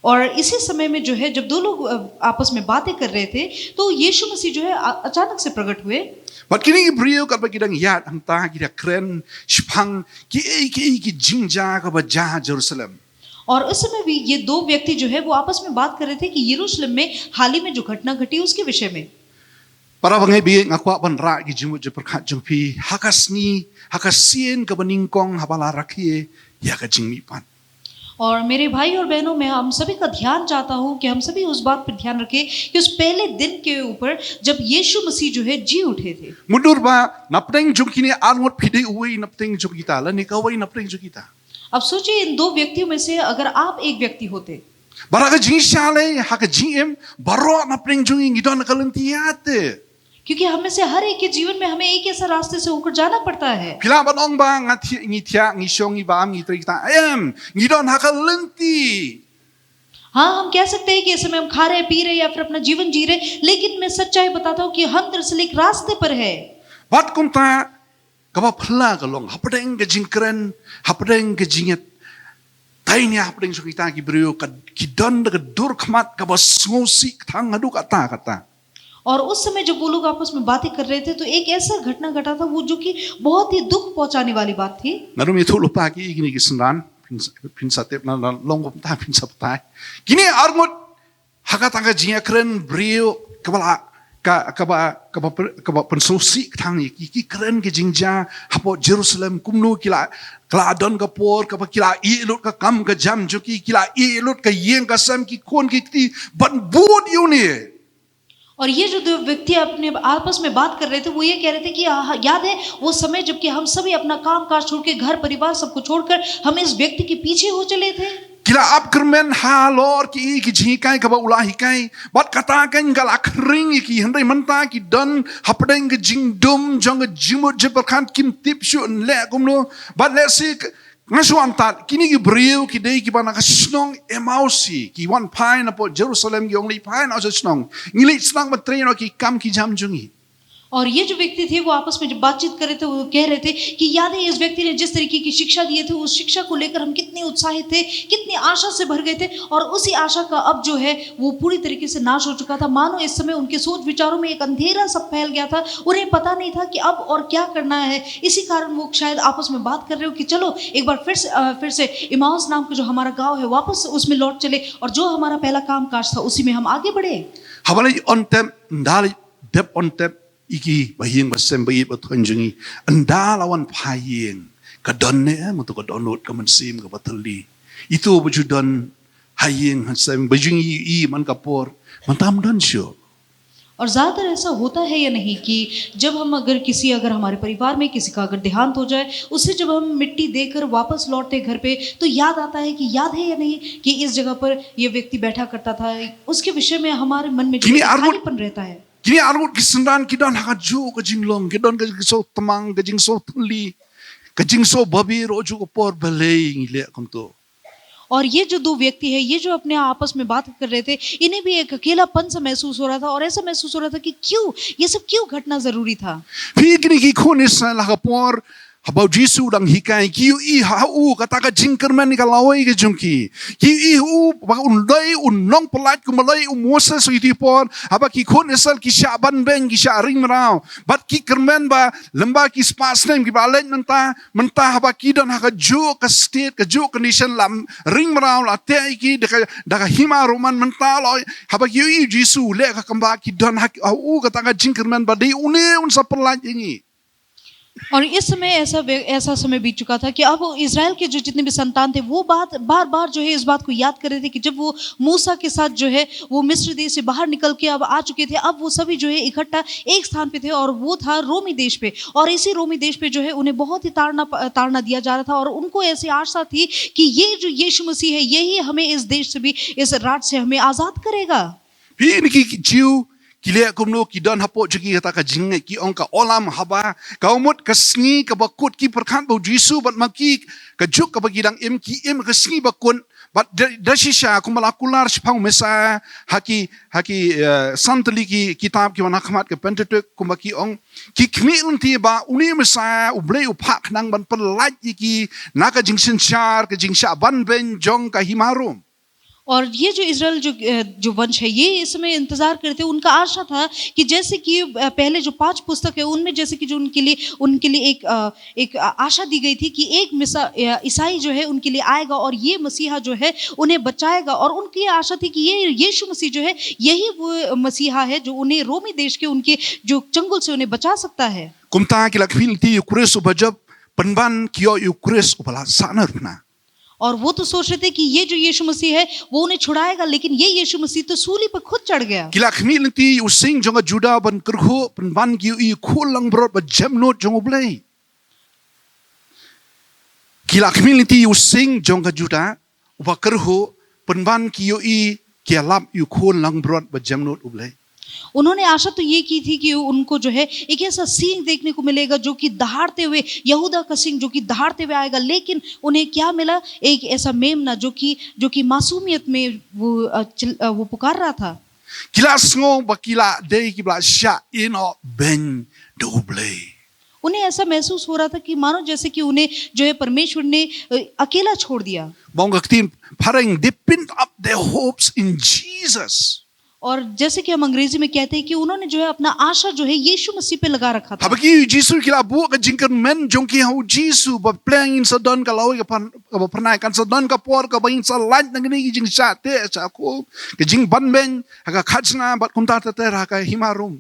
और इसी समय में जो है, जब दो लोग अ, आपस में बातें कर रहे थे, तो यीशु मसीह जो है अ- अचानक से प्रकट हुए। Bad kine ki briew katba ki dang ïaid hangta ki da kren shaphang kiei kiei ki jingjia kaba jia ha Jerusalem. और उस समय भी ये दो व्यक्ति जो है, वो आपस में बात कर रहे थे कि यरूशलेम में हाल ही में जो घटना घटी, उसके विषय में। Para bangeit, nga kwah ban rah ki jingmut jingpyrkhat jong phi ha ka sngi, ha ka sien kaba nyngkong haba la rakhe ïa ka jingmihpat. और मेरे भाई और बहनों, मैं हम सभी का ध्यान चाहता हूँ कि हम सभी उस बात पर ध्यान रखें कि उस पहले दिन के ऊपर जब यीशु मसीह जो है, जी उठे थे। Mutdur ba na pdeng jong kine arngut phi dei uwei na pdeng jong kita, lane kawei na pdeng jong kita. अब सोचिए, इन दो व्यक्तियों में से अगर आप एक व्यक्ति होते, Bad ha ka jingshisha lei, ha ka jingim, baroh na pdeng jong ngi ngi don ha ka lynti ïaid te. क्योंकि हम में से हर एक के जीवन में हमें एक ऐसा रास्ते से होकर जाना पड़ता है। Phi lah ban ong ba nga thiah, ngi thiah, ngi shong, ngi bam, ngi trei kita. Em, ngi don ha ka lynti. हाँ, हम कह सकते हैं कि इस समय हम खा रहे, पी रहे या फिर अपना जीवन जी रहे, लेकिन मैं सच्चाई बताता हूँ कि हम दरअसल एक रास्ते पर है। Bad kumta, kaba phylla ka long hapdeng ka jingkren, hapdeng ka jingïatainia, hapdeng jong kita ki briew, ka, ki don da ka dur khmat kaba sngewsih kthang haduh katta katta. और उस समय जब वो लोग आपस में बातें कर रहे थे, तो एक ऐसा घटना घटा था, वो जो कि बहुत ही दुख पहुंचाने वाली बात थी। Nga ruh ym ïathuh lypa ki, kine ki synran, phin sa, phin sa tip na, na long kumta, phin sa batai. Kine arngut ha kata ka jingïakren briew, kaba la, ka, kaba, kaba, kaba pynsngewsih kthang ïa ki, ki kren ki jingjia hapoh Jerusalem, kumno ki la, ka la don ka por kaba ki la ïeh lut ka kam ka jam jong ki, ki la ïeh lut ka ïing ka sem, ki khun ki kti, ban bud ïa une. और ये जो दो व्यक्ति अपने आपस में बात कर रहे थे, वो ये कह रहे थे कि "आ, याद है वो समय जबकि हम सभी अपना काम काज छोड़ के, घर परिवार सबको छोड़कर हम इस व्यक्ति के पीछे हो चले थे।" Ki la ap kyrmen halor ki, ki jinghikai kaba u la hikai. Bad kata kan ka la khring ïa ki, hynrei mynta ki don hapdeng ka jingdum jong ka jingmut jingpyrkhat, kim tip shuh ban leh kumno. Bad lehse, nga shu ong tad, kine ki briew ki dei kiba na ka shnong Emmaus hi, ki wan phai napoh Jerusalem, ki ong leit phai na ka shnong. Ngi leit shnong ban trei noh ki kam ki jam jong ngi. और ये जो व्यक्ति थे, वो आपस में जब बातचीत कर रहे थे, वो कह रहे थे कि "याद है, इस व्यक्ति ने जिस तरीके की शिक्षा दिए थे, उस शिक्षा को लेकर हम कितने उत्साहित थे, कितनी आशा से भर गए थे, और उसी आशा का अब जो है, वो पूरी तरीके से नाश हो चुका था।" मानो इस समय उनके सोच विचारों में एक अंधेरा सा फैल गया था। उन्हें पता नहीं था कि अब और क्या करना है। इसी कारण वो शायद आपस में बात कर रहे हो कि "चलो, एक बार फिर से, अ, फिर से इमाउस नाम का जो हमारा गांव है, वापस उसमें लौट चले और जो हमारा पहला काम काज था, उसी में हम आगे बढ़े।" Haba leit on tep, ynda leit dep on tep ïa ki bahaïing bahasem, ba ïeit ba thoiñ jong ngi, ynda la wan phai ïing, ka don ne em uto ka dohnud, ka mynsiem kaba thylli? Ito ba ju don ha ïing ha sem ba ju ngi ïohi man ka por, mynta ym don shuh. और ज़्यादातर ऐसा होता है या नहीं कि जब हम अगर किसी, अगर हमारे परिवार में किसी का अगर देहांत हो जाए, उसे जब हम मिट्टी देकर वापस लौटते हैं घर पे, तो याद आता है कि याद है या नहीं कि इस जगह पर ये व्यक्ति बैठा करता था। उसके विषय में हमारे मन में जो Kine है, arngut खालीपन रहता है। Kine arngut ki synran ki don ha kajuh ka jinglong, ki don ka jingsngewtmang, ka jingsngewthylli, ka jingsngewbabe ruh ha kajuh ka por, balei ngi leh kumto. और ये जो दो व्यक्ति है, ये जो अपने आपस में बात कर रहे थे, इन्हें भी एक अकेलापन सा महसूस हो रहा था और ऐसा महसूस हो रहा था कि क्यों, ये सब क्यों घटना जरूरी था। Phi, kine ki khun Israel ha ka por haba u Jisu u dang hikai, ki ïohi ha u kata ka jingkyrmen ka lawei ka jong ki. Ki ïohi ha u ba un dei u nongpyllait kumba la ïohi u Moses ha kito ki por, haba ki khun Israel ki shah banbeiñ, ki shah ring mraw. Bad ki kyrmen ba lymne ki spah snem kiba la leit mynta, mynta haba ki don ha kajuh ka state, kajuh ka nation, la ring mraw, la teh ïa ki da ka, da ka hima Roman, mynta la, haba ki ïohi u Jisu u leh ka kamba, ki don ha, ha u kata ka jingkyrmen ba dei une un sa pyllait ïa ngi. और इस समय ऐसा व्य-, ऐसा समय बीत चुका था कि अब इजराइल के जो जितने भी संतान थे, वो बात, बार-बार जो है, इस बात को याद कर रहे थे कि जब वो मूसा के साथ जो है, वो मिस्र देश से बाहर निकल के अब आ चुके थे, अब वो सभी जो है, इकट्ठा एक स्थान पे थे और वो था रोमी देश पे। और इसी रोमी देश पे जो है, उन्हें बहुत ही ताड़ना प-, ताड़ना दिया जा रहा था और उनको ऐसी आशा थी कि ये जो यीशु मसीह है, यही हमें इस देश से भी, इस राज से हमें आजाद करेगा। Phi, kine ki Jiw ki leh kumno, ki don hapoh jong ki kata ka jingngeit, ki ong ka olam haba ka mut ka sngi kaba kut, ki pyrkhat ba u Jisu bad ma ki, ka juk kaba ki dang im, ki im ka sngi ba kut. Bad da, da shisha kumba la kular shaphang u Messaïah ha ki, ha ki, eh, san tylli ki kitab kiba na khmat, ka Pentateuch, kumba ki ong, ki khmih lynti ba une u Messaïah U Blei u phah khnang ban pyllait ïa ki na ka jingsynshar, ka jingshah banbeiñ jong ka hima Rom. और ये जो इजराइल जो, अ, जो वंश है, ये इस समय इंतजार करते, उनका आशा था कि जैसे कि, अ, पहले जो पांच पुस्तक है, उनमें जैसे कि जो उनके लिए, उनके लिए एक, अ, एक, अ, आशा दी गई थी कि एक मिसा-, अ, ईसाई जो है, उनके लिए आएगा और ये मसीहा जो है, उन्हें बचाएगा। और उनकी ये आशा थी कि ये यीशु मसीह जो है, यही वो मसीहा है, जो उन्हें रोमी देश के उनके जो चंगुल से उन्हें बचा सकता है। Kumta ki la khmih lynti ïa u Khrist uba jop, pynban ki ïoh ïa u Khrist uba la sahnarphna. और वो तो सोच रहे थे कि ये जो यीशु मसीह है, वो उन्हें छुड़ाएगा, लेकिन ये यीशु मसीह तो सूली पर खुद चढ़ गया। Ki la khmih lynti ïa u sing jong ka Judah ban kyrhuh, pynban ki ïohi ïa u khun langbrot ba jemnud jong U Blei. Ki la khmih lynti ïa u sing jong ka Judah uba kyrhuh, pynban ki ïohi, ki ïalap ïa u khun langbrot ba jemnud U Blei. उन्होंने आशा तो ये की थी कि उनको जो है एक ऐसा सिंह देखने को मिलेगा जो कि दहाड़ते हुए, यहूदा का सिंह जो कि दहाड़ते हुए आएगा, लेकिन उन्हें क्या मिला? एक ऐसा मेमना जो कि जो कि मासूमियत में वो अ, चिल, अ, वो पुकार रहा था। Ki la sngew ba ki la dei kiba la shah ïehnoh beiñ da U Blei. उन्हें ऐसा महसूस हो रहा था कि मानो जैसे कि उन्हें जो है परमेश्वर ने अ, अकेला छोड़ दिया। Ba ong ka ktien phareng, they pinned up their hopes in Jesus. और जैसे कि हम अंग्रेजी में कहते हैं कि उन्होंने जो है अपना आशा जो है यीशु मसीह पे लगा रखा था। Haba ki ïohi Jisu ki la buh ka jingkyrmen jong ki ha U Jisu, ba pleng ngin sa don ka lawei ka phan- kaba phyrnai, kan sa don ka por kaba ngin sa lait na kine ki jingshah teh shah khum, ka jingban beiñ ha ka khajna bad kumta ter ter ha ka hima Rom.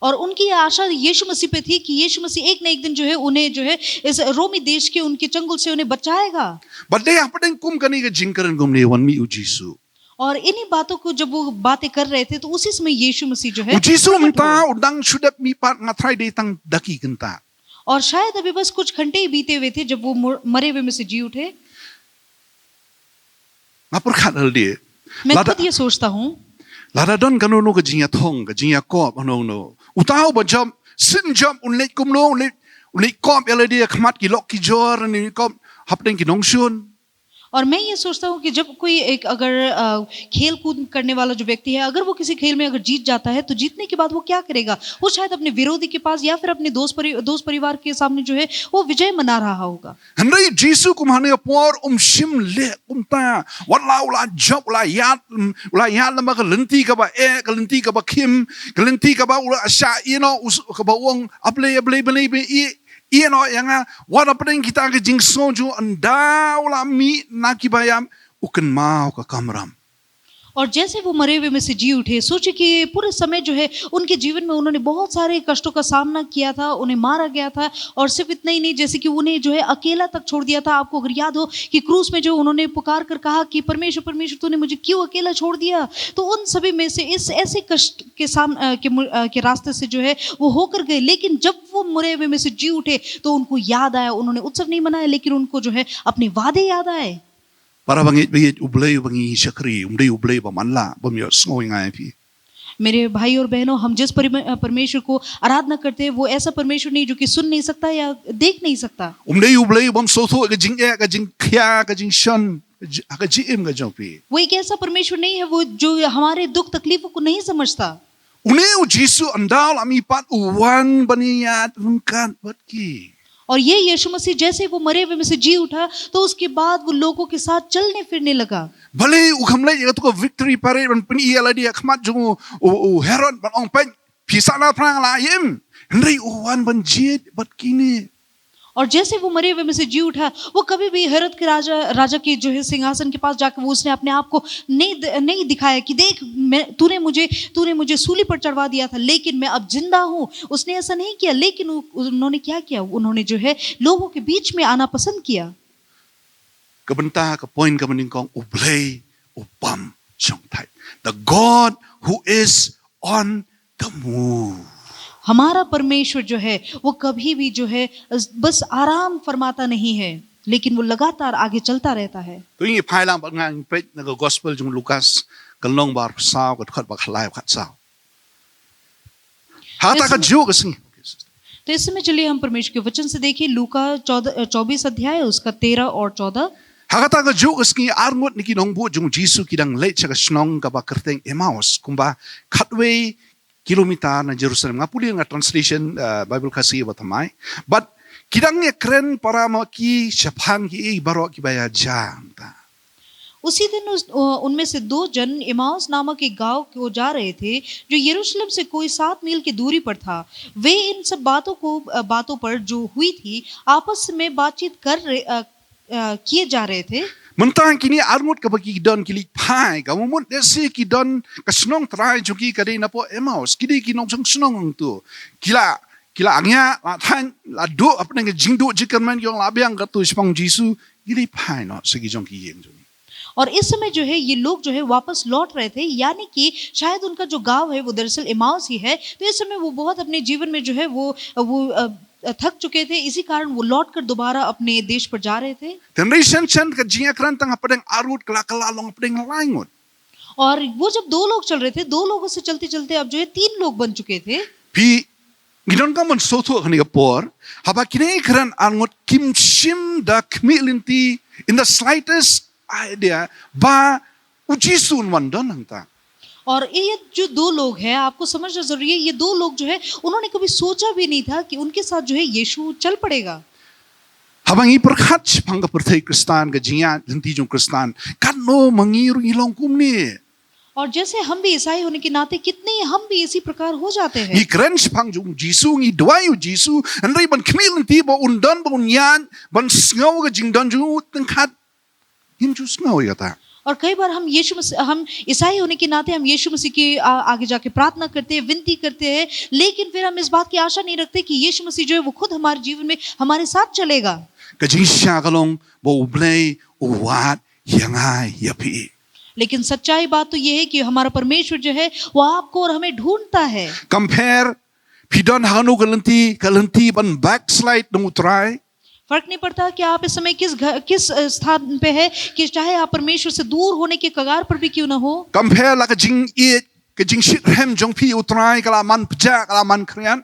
और उनकी यह आशा यीशु मसीह पे थी कि यीशु मसीह एक ना एक दिन जो है उन्हें जो है इस रोमी देश के उनके चंगुल से उन्हें बचाएगा। Bad dei hapdeng kum kane ka jingkren kumne wan mih U Jisu. और इन्हीं बातों को जब वो बातें कर रहे थे तो उसी समय यीशु मसीह जो है U Jisu mynta u dang shu dep mih pat, nga tharai dei tang dakki kynta. और शायद अभी बस कुछ घंटे ही बीते हुए थे जब वो मुर- मरे हुए में से जी उठे। Nga pyrkhat halde. मैं Lada, खुद ये सोचता हूँ, lada don kano kano ka jingïathong, ka jingïakop, kano kano, uta uba jop, sien jop, un leit kumno, un leit, un leit kop ïa lade ha khmat ki lok ki jor, un leit kop hapdeng ki nongshun. और मैं ये सोचता हूँ कि जब कोई एक अगर अ, खेल कूद करने वाला जो व्यक्ति है, अगर वो किसी खेल में अगर जीत जाता है तो जीतने के बाद वो क्या करेगा? वो शायद अपने विरोधी के पास या फिर अपने दोस्त परि, दोस्त परिवार के सामने जो है वो विजय मना रहा होगा। Hynrei Jisu kum hangne por um shym leh kumta. Wat la u la jop, u la ïaid, u la ïaid lem bad ka lynti kaba eh, ka lynti kaba khim, ka lynti kaba u la shah ïehnoh, u s- kaba u ong, A Blei, A Blei, A Blei, A Blei, ïeh, ïehnoh ïa nga. Wat hapdeng kita ki jingsngew jong u, ynda u la mih na kiba ïap, u kynmaw ka kamram. और जैसे वो मरे हुए में से जी उठे, सोचे कि पूरे समय जो है उनके जीवन में उन्होंने बहुत सारे कष्टों का सामना किया था, उन्हें मारा गया था। और सिर्फ इतना ही नहीं, जैसे कि उन्हें जो है अकेला तक छोड़ दिया था। आपको अगर याद हो कि क्रूस में जो उन्होंने पुकार कर कहा कि परमेश्वर, परमेश्वर, तूने मुझे क्यों अकेला छोड़ दिया, तो उन सभी में से इस ऐसे कष्ट के साम अ, के, मु- अ, के रास्ते से जो है वो होकर गए। लेकिन जब वो मरे हुए में से जी उठे तो उनको याद आया, उन्होंने उत्सव नहीं मनाया, लेकिन उनको जो है अपने वादे याद आए। Para bangeit, bangeit, U Blei uba ngi shakri um dei U Blei ba man lah, bym ïohsngew ïa nga ïa phi. मेरे भाई और बहनों, हम जिस परि- अ, परमेश्वर को आराधना करते हैं, वो ऐसा परमेश्वर नहीं जो कि सुन नहीं सकता या देख नहीं सकता। Um dei U Blei bym sngewthuh ka jingeh, ka jingkhia, ka jingshon, ka ji- ka jingim ka jong phi. वो एक ऐसा परमेश्वर नहीं है वो जो हमारे दुख तकलीफों को नहीं समझता। Une U Jisu ynda u la mih pat u wan ban ïaid ryngkat bad ki. और ये यीशु मसीह जैसे ही वो मरे हुए में से जी उठा, तो उसके बाद वो लोगों के साथ चलने फिरने लगा। Balei u kham leit ïa katu ka victory parade ban pyni ïa lade ha khmat jong u, u, u Herod ban ong, peit, phi sah na phrang la im. Hynrei u wan ban jied bad kine. और जैसे वो मरे हुए में से जी उठा, वो कभी भी हेरोद के राजा राजा के जो है सिंहासन के पास जाकर वो उसने अपने आप को नहीं द- नहीं दिखाया कि देख, मैं तूने मुझे तूने मुझे सूली पर चढ़वा दिया था, लेकिन मैं अब जिंदा हूँ। उसने ऐसा नहीं किया। लेकिन उ- उन्होंने क्या किया? उन्होंने जो है लोगों के बीच में आना पसंद किया। Ka bynta, ka point kaba nyngkong, U Blei u bym shongthait. The God who is on the move. हमारा परमेश्वर जो है, वो कभी भी जो है बस आराम फरमाता नहीं है, लेकिन वो लगातार आगे चलता रहता है। To ngi phai lang bad nga, ngi peit na ka gospel jong u Lukas, ka lynnong ba arphew saw, ka dkhot ba khatlai bad khatsaw. Ha kata ka juh ka sngi. तो इस समय चलिए हम परमेश्वर के वचन से देखें, लूका चौदह, चौबीस अध्याय, उसका तेरह और चौदह। Ha kata ka juh ka sngi, arngut na ki nongbuh jong u Jisu ki dang leit sha ka shnong kaba kyrteng Emmaus, kumba khatwei kilometer na Jerusalem. Nga pule nga translation, uh, Bible Khasi ba thymmai. But ki dang ïakren para ma ki shaphang kiei baroh kiba ïa jia mynta. उसी दिन उस, अ, उनमें से दो जन इमाउस नामक एक गांव को जा रहे थे, जो यरूशलेम से कोई सात मील की दूरी पर था। वे इन सब बातों को, अ, बातों पर जो हुई थी, आपस में बातचीत कर रहे, अ, अ, किए जा रहे थे। Mynta kine arngut kaba ki don ki leit phai, ka mut lehse ki don ka shnong trai jong ki ka dei napoh Emmaus, ki dei ki nongshong shnong hangto. Ki la, ki la ngiah, la thait, la duh hapdeng ka jingduh jingkyrmen, ki ong la biang katu shaphang Jisu, ki leit phai noh sha ki jong ki ïing jong ki. और इस समय जो है ये लोग जो है वापस लौट रहे थे, यानी कि शायद उनका जो गांव है वो दरअसल इमाउस ही है। तो इस समय वो बहुत अपने जीवन में जो है वो, वो, अ, थक चुके थे, इसी कारण वो लौटकर दोबारा अपने देश पर जा रहे थे। Te hynrei shen shen ka jingïakren tang hapdeng arngut ka la kylla long hapdeng lai ngut. और वो जब दो लोग चल रहे थे, दो लोगों से चलते चलते अब जो है तीन लोग बन चुके थे। Phi, ngi donkam ban sngewthuh ha kane ka por, haba kine ki kren arngut kim shym da khmih lynti in the slightest idea ba u Jisu un wan don hangta. और ये जो दो लोग हैं, आपको समझना जरूरी है, ये दो लोग जो है, उन्होंने कभी सोचा भी नहीं था कि उनके साथ जो है यीशु चल पड़ेगा। Haba ngi pyrkhat shaphang ka pyrthei Khristan, ka jingïaid lynti jong Khristan, katno ma ngi ruh ngi long kumne. और जैसे हम भी ईसाई होने के नाते कितने ही हम भी इसी प्रकार हो जाते हैं। Ngi kren shaphang jong u Jisu, ngi duwai u Jisu, hynrei ban khmih lynti ba un don, ba un ïaid, ban sngew ka jingdon jong u, tang kat ngim ju sngew ïa kata. और कई बार हम यीशु मसीह, हम ईसाई होने के नाते हम यीशु मसीह के आ, आगे जाके प्रार्थना करते हैं, विनती करते हैं, लेकिन फिर हम इस बात की आशा नहीं रखते कि यीशु मसीह जो है वो खुद हमारे जीवन में हमारे साथ चलेगा। Ka jingshisha ka long ba U Blei u wad ïa nga ïa phi. लेकिन सच्चाई बात तो ये है कि हमारा परमेश्वर जो है वो आपको और हमें ढूंढता है। Kam pher phi don ha kano ka lynti, ka lynti ban backslide na U Trai. फर्क नहीं पड़ता कि आप इस समय किस घर, किस अ, स्थान पे है, कि चाहे आप परमेश्वर से दूर होने के कगार पर भी क्यों ना हो। Kam pher la ka jingïeit, ka jingshitrhem jong phi ïa U Trai ka la man pjah, ka la man khriat.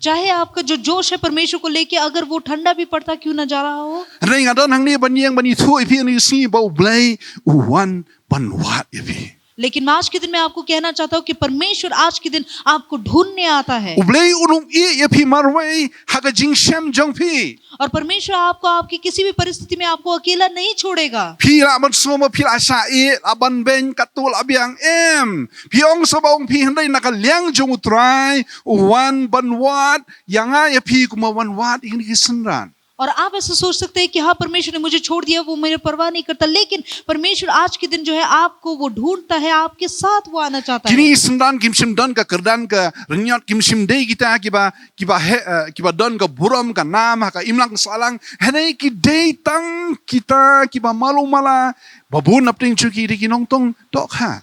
चाहे आपका जो जोश है परमेश्वर को लेके, अगर वो ठंडा भी पड़ता क्यों ना जा रहा हो। Hynrei nga don hangne ban ïeng ban ïathuh ïa phi ha kane ka sngi ba U Blei u wan ban wad ïa phi. लेकिन मैं आज के दिन में आपको कहना चाहता हूँ कि परमेश्वर आज के दिन आपको ढूंढने आता है। U Blei un ym ïeh ïa phi marwei ha ka jingshem jong phi. और परमेश्वर आपको आपकी किसी भी परिस्थिति में आपको अकेला नहीं छोड़ेगा। Phi lah ban sngew ba phi lah shah ïeh, lah ban beiñ, katto lah biang, em. Phi ong sa ba ong phi, hynrei na ka liang jong U Trai u wan ban wad ïa nga ïa phi kumba u wan wad ïa kine ki synran. और आप ऐसा सोच सकते हैं कि हाँ, परमेश्वर ने मुझे छोड़ दिया, वो मेरी परवाह नहीं करता, लेकिन परमेश्वर आज के दिन जो है आपको वो ढूंढता है, आपके साथ वो आना चाहता Kine है। ki synran kim shym don ka kyrdan ka rynïot, kim shym dei kita kiba, kiba he, eh, kiba don ka burom ka nam ha ka imlang sahlang. Hynrei ki dei tang kita kiba malu mala, ba bun napdeng jong ki dei ki nongtong dohkha.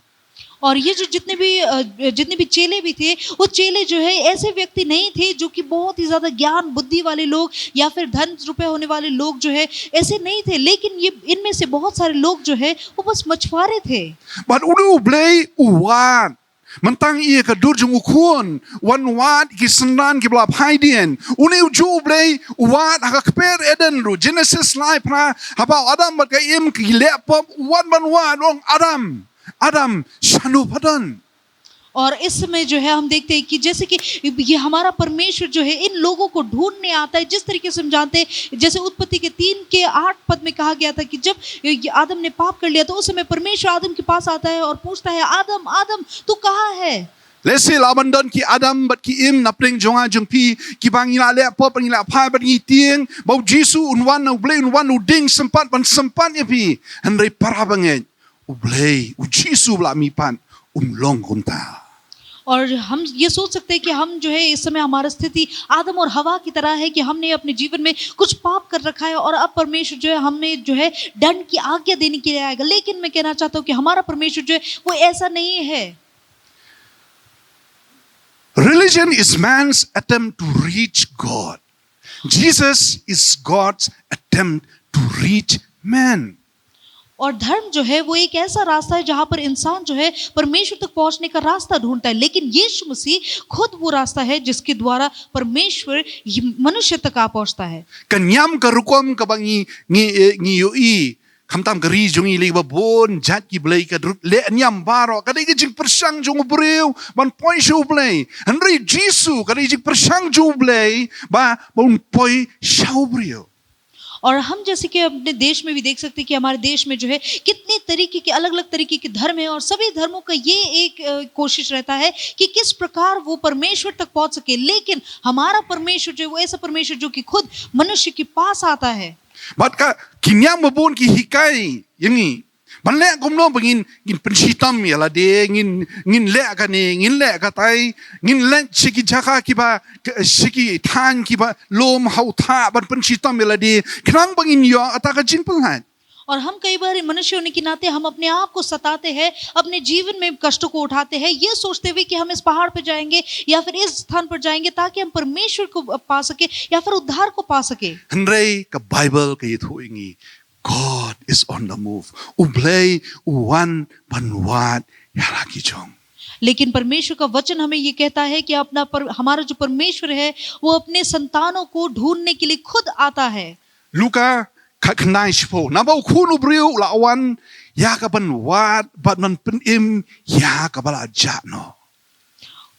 और ये जो जितने भी अ, जितने भी चेले भी थे, वो चेले जो है ऐसे व्यक्ति नहीं थे जो कि बहुत ही ज्यादा ज्ञान बुद्धि वाले लोग या फिर धन रुपए होने वाले लोग जो है, ऐसे नहीं थे। लेकिन ये इनमें से बहुत सारे लोग जो है वो बस मछुआरे थे। Bad une U Blei u wad, mynta ïa ka dur jong U Khun, wan wad ki synran kiba la phai dien. Une u ju U Blei u wad ha ka kper Eden ruh, Genesis lai phra, haba u Adam bad ka Im ki leh pop, u wan ban wad, u ong, Adam, Adam, shano pha don? और इस समय जो है हम देखते हैं कि जैसे कि ये हमारा परमेश्वर जो है इन लोगों को ढूंढने आता है। जिस तरीके से हम जानते हैं, जैसे उत्पत्ति के तीन के आठ पद में कहा गया था कि जब ये आदम ने पाप कर लिया, तो उस समय परमेश्वर आदम के पास आता है और पूछता है, आदम, आदम, तू कहाँ है? Lehse lah ban don ki Adam bad ki Im napdeng jong nga jong phi, kiba ngi la leh pop, ngi la phai bad ngi tieng, ba U Jisu un wan, U Blei un wan, u ding sympat ban sympat ïa phi. Hynrei para bangeit, U Blei, U Jisu ba la mihpat, um long kumta. और हम ये सोच सकते हैं कि हम जो है इस समय हमारा स्थिति आदम और हवा की तरह है कि हमने अपने जीवन में कुछ पाप कर रखा है और अब परमेश्वर जो है हमें जो है दंड की आज्ञा देने के लिए आएगा। लेकिन मैं कहना चाहता हूँ कि हमारा परमेश्वर जो है वो ऐसा नहीं है। Religion is man's attempt to reach God. Jesus is God's attempt to reach man. और धर्म जो है वो एक ऐसा रास्ता है जहां पर इंसान जो है परमेश्वर तक पहुंचने का रास्ता ढूंढता है, लेकिन यीशु मसीह खुद वो रास्ता है जिसके द्वारा परमेश्वर ये मनुष्य तक आ पहुंचता है। Ka niam ka rukom kaba ngi, ngi, eh, ngi ïohi, khamtam ka ri jong ngi lei ba bun jait ki blei, ka rut leh niam baroh, ka dei ka jingpyrshang jong u briew ban poi sha u Blei. Hynrei Jisu ka dei jingpyrshang jong u Blei ba, ba un poi sha u briew. और हम जैसे कि अपने देश में भी देख सकते हैं कि हमारे देश में जो है कितने तरीके के, अलग-अलग तरीके के धर्म हैं और सभी धर्मों का ये एक, अ, कोशिश रहता है कि किस प्रकार वो परमेश्वर तक पहुंच सके। लेकिन हमारा परमेश्वर जो है वो ऐसा परमेश्वर जो कि खुद मनुष्य के पास आता है। Bad ka ki niam ba bun ki hikai ïa ngi ban leh kumno ba ngin, ngin pynshitom ïa lade, ngin, ngin leh kane, ngin leh katai, ngin leit sha ki jaka kiba, sha ki thaiñ kiba lum ha u thah ban pynshitom ïa lade, khnang ba ngin ïoh ata ka jingpyllait. और हम कई बार मनुष्य होने के नाते हम अपने आप को सताते हैं, अपने जीवन में कष्टों को उठाते हैं, ये सोचते हुए कि हम इस पहाड़ पर जाएंगे या फिर इस स्थान पर जाएंगे ताकि हम परमेश्वर को पा सके या फिर उद्धार को पा सके। Hynrei ka Bible ka ïathuh ïa ngi, God is on the move. U Blei u wan ban wad ïa la ki jong. लेकिन परमेश्वर का वचन हमें ये कहता है कि अपना पर, हमारा जो परमेश्वर है, वो अपने संतानों को ढूंढने के लिए खुद आता है। Luka khatkhyndai shiphew. Naba u Khun u briew u la wan ïa kaban wad bad ban pynim ïa kaba la jah noh.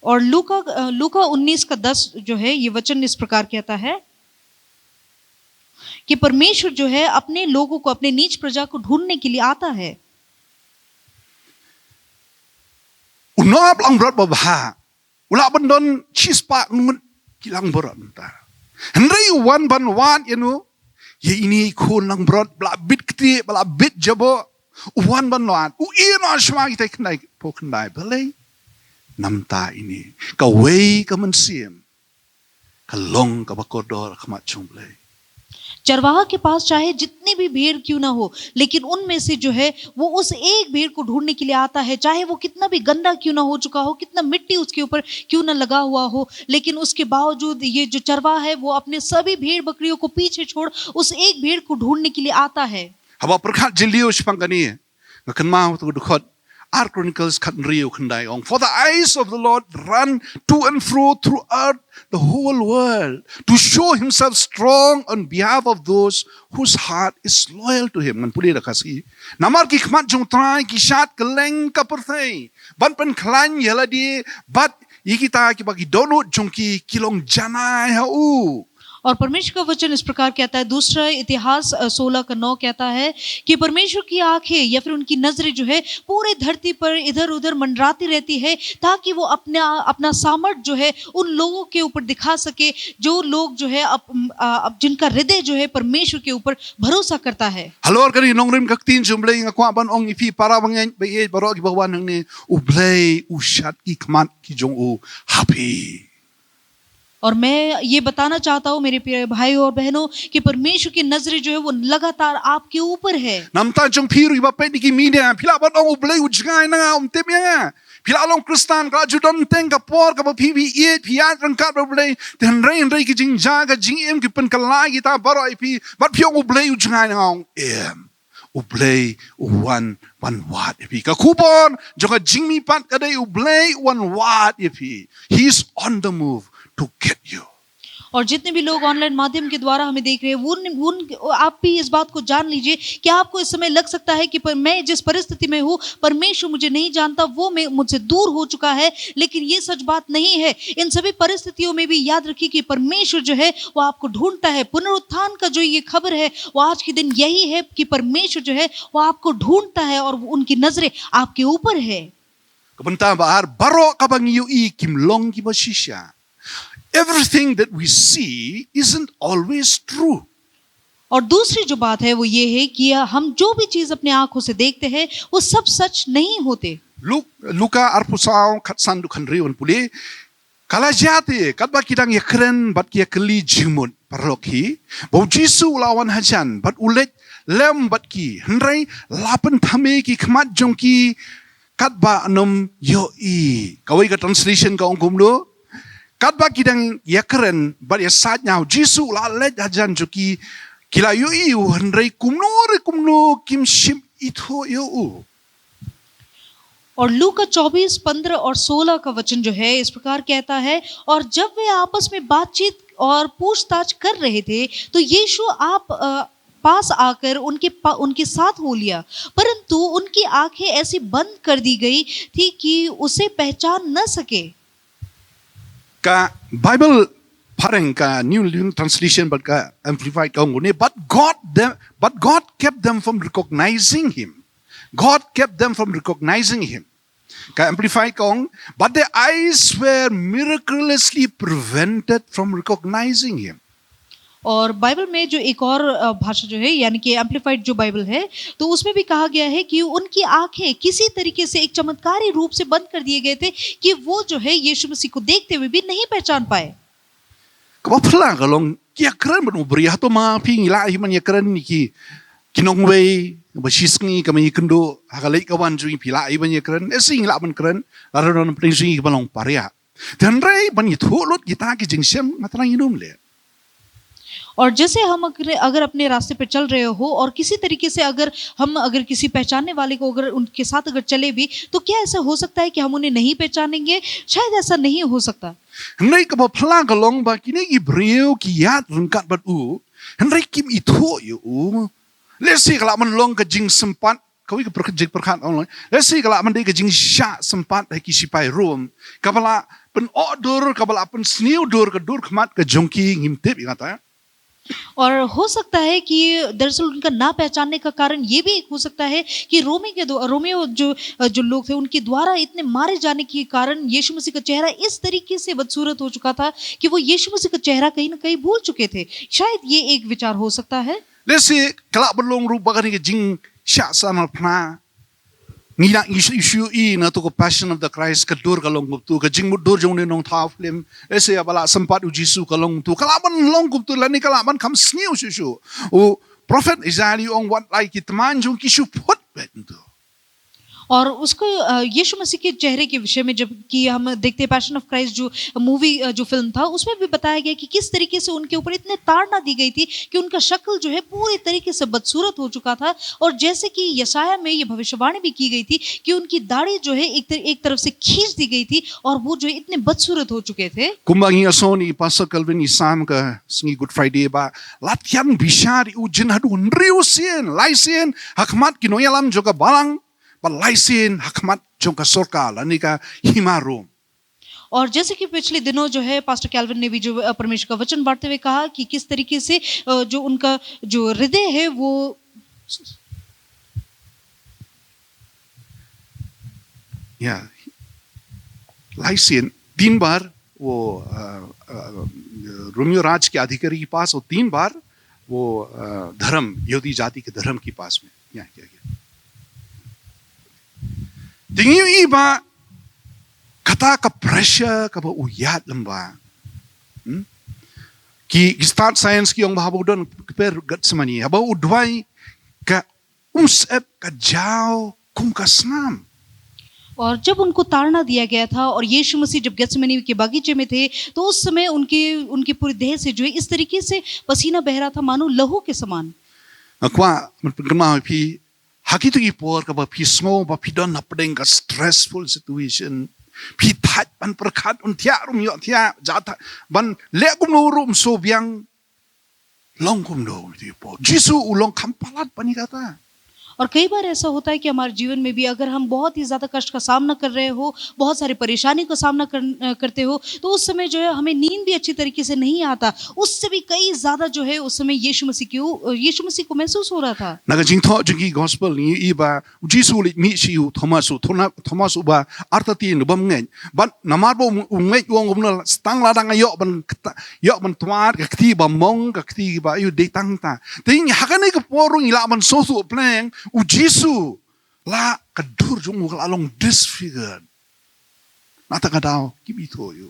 और लूका अ, लूका उन्नीस का दस जो है, ये वचन इस प्रकार कहता है कि परमेश्वर जो है, अपने लोगों को, अपने नीच प्रजा को ढूंढने के लिए आता है। U nongap langbrot babha u lah ban don shispah ngut ki langbrot mynta. Hynrei u wan ban wad ïa no, ïa ine i khun langbrot ba la bit ktieh, ba la bit jaboh. U wan ban wad, u ïeh noh shuwa kitai khyndai phew khyndai. Balei? Namar ine, kawei ka mynsiem ka long kaba kordor ha khmat jong U Blei. चरवाहा के पास चाहे जितनी भी भेड़ क्यों ना हो, लेकिन उनमें से जो है, वो उस एक भेड़ को ढूंढने के लिए आता है, चाहे वो कितना भी गंदा क्यों ना हो चुका हो, कितना मिट्टी उसके ऊपर क्यों ना लगा हुआ हो, लेकिन उसके बावजूद ये जो चरवाहा है, वो अपने सभी भेड़ बकरियों को पीछे छोड़ उस एक भेड़ को ढूंढने के लिए आता है। Haba pyrkhat jylliew shaphang kane, nga kynmaw ïa uto u dkhot, Ar Chronicles khathynriew khyndai, ong, "For the eyes of the Lord run to and fro throughout the whole world to show himself strong on behalf of those whose heart is loyal to him." Ngan pule da Khasi. Namar ki khmat jong U Trai ki shad kylleng ka pyrthei ban pynkhlaiñ ïa lade bad ïa kita kiba ki dohnud jong ki ki long janai ha u. और परमेश्वर का वचन इस प्रकार कहता है, दूसरा इतिहास सोलह का नौ कहता है कि परमेश्वर की आंखें या फिर उनकी नजरें जो है, पूरे धरती पर इधर उधर मंडराती रहती है, ताकि वो अपना अपना सामर्थ जो है, उन लोगों के ऊपर दिखा सके, जो लोग जो है, अप, अ, अप, जिनका हृदय जो है, परमेश्वर के ऊपर भरोसा करता है। Halor kane ka nongrim ka ktien jong U Blei, nga kwah ban ong ïa phi para bangeit ba ïeit baroh kiba wan hangne, U Blei u shad ki khmat ki jong u ha phi. और मैं ये बताना चाहता हूँ, मेरे प्यारे भाइयों और बहनों, कि परमेश्वर की नजरें जो है, वो लगातार आपके ऊपर है। Namar jong phi ruh iba peit ïa ki media, phi lah ban ong, "U Blei u jngai na nga, um tip ïa nga." Phi lah long Khristan, ka la ju don teng ka por kaba phi ïeit, phi ïaid ryngkat bad U Blei. Te hynrei hynrei ki jingjia ka jingim ki pynkylla kita baroh ïa phi, bad phi ong, "U Blei u jngai na nga." Ong em, U Blei u wan ban wad ïa phi. Ka khubor jong ka jingmihpat ka dei U Blei u wan wad ïa phi. He is on the move to get you. और जितने भी लोग ऑनलाइन माध्यम के द्वारा हमें देख रहे हैं, उन, उन, आप भी इस बात को जान लीजिए कि आपको इस समय लग सकता है कि पर, मैं जिस परिस्थिति में हूँ, परमेश्वर मुझे नहीं जानता, वो मैं, मुझसे दूर हो चुका है, लेकिन ये सच बात नहीं है। इन सभी परिस्थितियों में भी याद रखिए कि परमेश्वर जो है, वो आपको ढूंढता है। पुनरुत्थान का जो ये खबर है, वो आज के दिन यही है कि परमेश्वर जो है, वो आपको ढूंढता है और वो, उनकी नजरें आपके ऊपर है। Ka bynta ba ar, baroh kaba ngi ïohi kim long kiba shisha. Everything that we see isn't always true. और दूसरी जो बात है, वो ये है कि हम जो भी चीज अपने आंखों से देखते हैं, वो सब सच नहीं होते। Luk, Luka arphew saw, khatsan haduh khathynriew, ngan pule. Ka la jia te, katba ki dang ïakren bad ki ïakylli jingmut, paralok hi, ba U Jisu u la wan hajan bad u leit lem bad ki. Hynrei la pynthame ki khmat jong ki katba ym ïohi. Kawei ka translation ka ong kumno? Katba ki dang ïakren bad ïasaid, ïa U Jisu u la leit hajan jong ki, ki la ïohi u, hynrei kumno re kumno kim shym ithuh ïa u. और लूका चौबीस पन्द्रह और सोलह का वचन जो है, इस प्रकार कहता है, और जब वे आपस में बातचीत और पूछताछ कर रहे थे, तो यीशु आप अ, पास आकर उनके पा, उनके साथ हो लिया, परंतु उनकी आंखें ऐसी बंद कर दी गई थी कि उसे पहचान न सके। Ka Bible phareng, ka New Living Translation bad ka Amplified ka ong kumne, but God them, but God kept them from recognizing him. God kept them from recognizing him. Ka Amplified ka ong, but their eyes were miraculously prevented from recognizing him. और बाइबल में जो एक और अ, भाषा जो है, यानी कि एम्प्लीफाइड जो बाइबल है, तो उसमें भी कहा गया है कि उनकी आंखें किसी तरीके से एक चमत्कारी रूप से बंद कर दिए गए थे कि वो जो है यीशु मसीह को देखते हुए भी नहीं पहचान पाए। Kaba phylla ka long, ki ïakren bad u briew, hato ma phi ngi lah hi ban ïakren ïa ki, ki nongwei ba shisngi, ka ma ïakynduh ha ka leit ka wan jong ngi, phi lah hi ban ïakren? Eh, shi ngi lah ban kren, lada don pdeng jong ngi kiba long pariah. Te hynrei ban ïathuh lut kita ki jingshem, nga trai ngin ym leh. और जैसे हम अगर, अगर अपने रास्ते पर चल रहे हो और किसी तरीके से अगर हम, अगर किसी पहचानने वाले को अगर उनके साथ अगर चले भी, तो क्या ऐसा हो सकता है कि हम उन्हें नहीं पहचानेंगे? शायद ऐसा नहीं हो सकता। Hynrei kaba phylla ka long ba kine ki briew ki ïaid ryngkat bad u, hynrei kim ithuh ïa u. Lehse ka lah ban long ka jingsympat, kawei ka pyrkhat, jingpyrkhat ong, lehse ka lah ban dei ka jingshah sympat ha ki sipai Rom, kaba lah pynoh dur, kaba lah pynsniew dur ka dur khmat ka jong ki, ngim tip ïa kata. और हो सकता है कि दरअसल उनका ना पहचानने का कारण ये भी एक हो सकता है कि रोमी के द्वा-, रोमियो जो, अ, जो लोग थे, उनके द्वारा इतने मारे जाने के कारण यीशु मसीह का चेहरा इस तरीके से बदसूरत हो चुका था कि वो यीशु मसीह का चेहरा कहीं ना कहीं भूल चुके थे। शायद ये एक विचार हो सकता है। Lehse ka lah ban long ruh ba kane ka jingshah sahnarphna. Ngi lah ngi shu, shu ïohi na to ka Passion of the Christ, ka dur ka long kumto, ka jingmutdur jong une u nongthaw film. Lehse ba lah sympat u Jisu ka long kumto, ka lah ban long kumto, lane ka lah ban kham sniew shuh shuh. U prophet Isaiah u ong, wat la ki tymmen jong ki shu phut beit kumto. और उसको, अ, यीशु मसीह के चेहरे के विषय में जब कि हम देखते हैं, पैशन ऑफ क्राइस्ट जो मूवी, अ, जो फिल्म था, उसमें भी बताया गया कि किस तरीके से उनके ऊपर इतने ताड़ना दी गई थी कि उनका शक्ल जो है पूरी तरीके से बदसूरत हो चुका था। और जैसे कि यशायाह में ये भविष्यवाणी भी की गई थी कि उनकी दाढ़ी जो है एक तर-, एक तरफ से खींच दी गई थी और वो जो है इतने बदसूरत हो चुके थे। Kumba ngi ïohsngew na i Pastor Calvin i sam ka sngi Good Friday ba la thiang bishar ïa u jin haduh hynriew sien, lai sien ha khmat ki nongïalam jong ka balang, bad lai sien ha khmat jong ka sorkar lane ka hima Rom. और जैसे कि पिछले दिनों जो है पास्टर कैल्विन ने भी जो, अ, परमेश्वर का वचन बांटते हुए कहा कि किस तरीके से, अ, जो उनका जो हृदय है वो या, lai sien, तीन बार वो, अ, अ, रोमियो राज के अधिकारी के पास, और तीन बार वो, अ, धर्म, यहूदी जाति के धर्म के पास में। या, या, या। Te ngi ïohi ba kata ka pressure kaba u ïaid lyngba. Hmm? Ki, ki stad science ki ong ba haba u don kper Gethsemane, haba u duwai ka umsyep ka jaw kum ka snam. और जब उनको ताड़ना दिया गया था और यीशु मसीह जब गेथसेमनी के बगीचे में थे, तो उस समय उनके, उनके पूरे देह से जो है इस तरीके से पसीना बह रहा था, मानो लहू के समान। Nga kwah ban pynkynmaw ïa phi, ha kito ki por kaba phi sngew ba phi don hapdeng ka stressful situation, phi thait ban pyrkhat, un thiah ruh ym ïoh thiah, jia thait ban leh kumno ruh ym sngewbiang, long kumno, u Jisu u long kham palat ban ïa kata. और कई बार ऐसा होता है कि हमारे जीवन में भी अगर हम बहुत ही ज्यादा कष्ट का सामना कर रहे हो, बहुत सारी परेशानी का सामना कर, अ, करते हो, तो उस समय जो है हमें नींद भी अच्छी तरीके से नहीं आता, उससे भी कई ज्यादा जो है उस समय यीशु मसीह की, अ, यीशु मसीह को महसूस हो रहा था। Na ka jingthoh jong ki gospel ngi ïohi ba u Jisu u leit mih sha u Thomas, u Thona-, Thomas uba artatien, uba ngeit. Bad namar ba u, u ngeit u ong kumno, tang lada nga ïoh ban kta-, ïoh ban twad ka kti ba mong, ka kti ba ïoh dei tang ta. Te ngi ha kane ka por ruh ngi lah ban sngewthuh pleng, u Jisu la ka dur jong u ka la long disfigured. Na kata ka daw kim ithuh ïa u.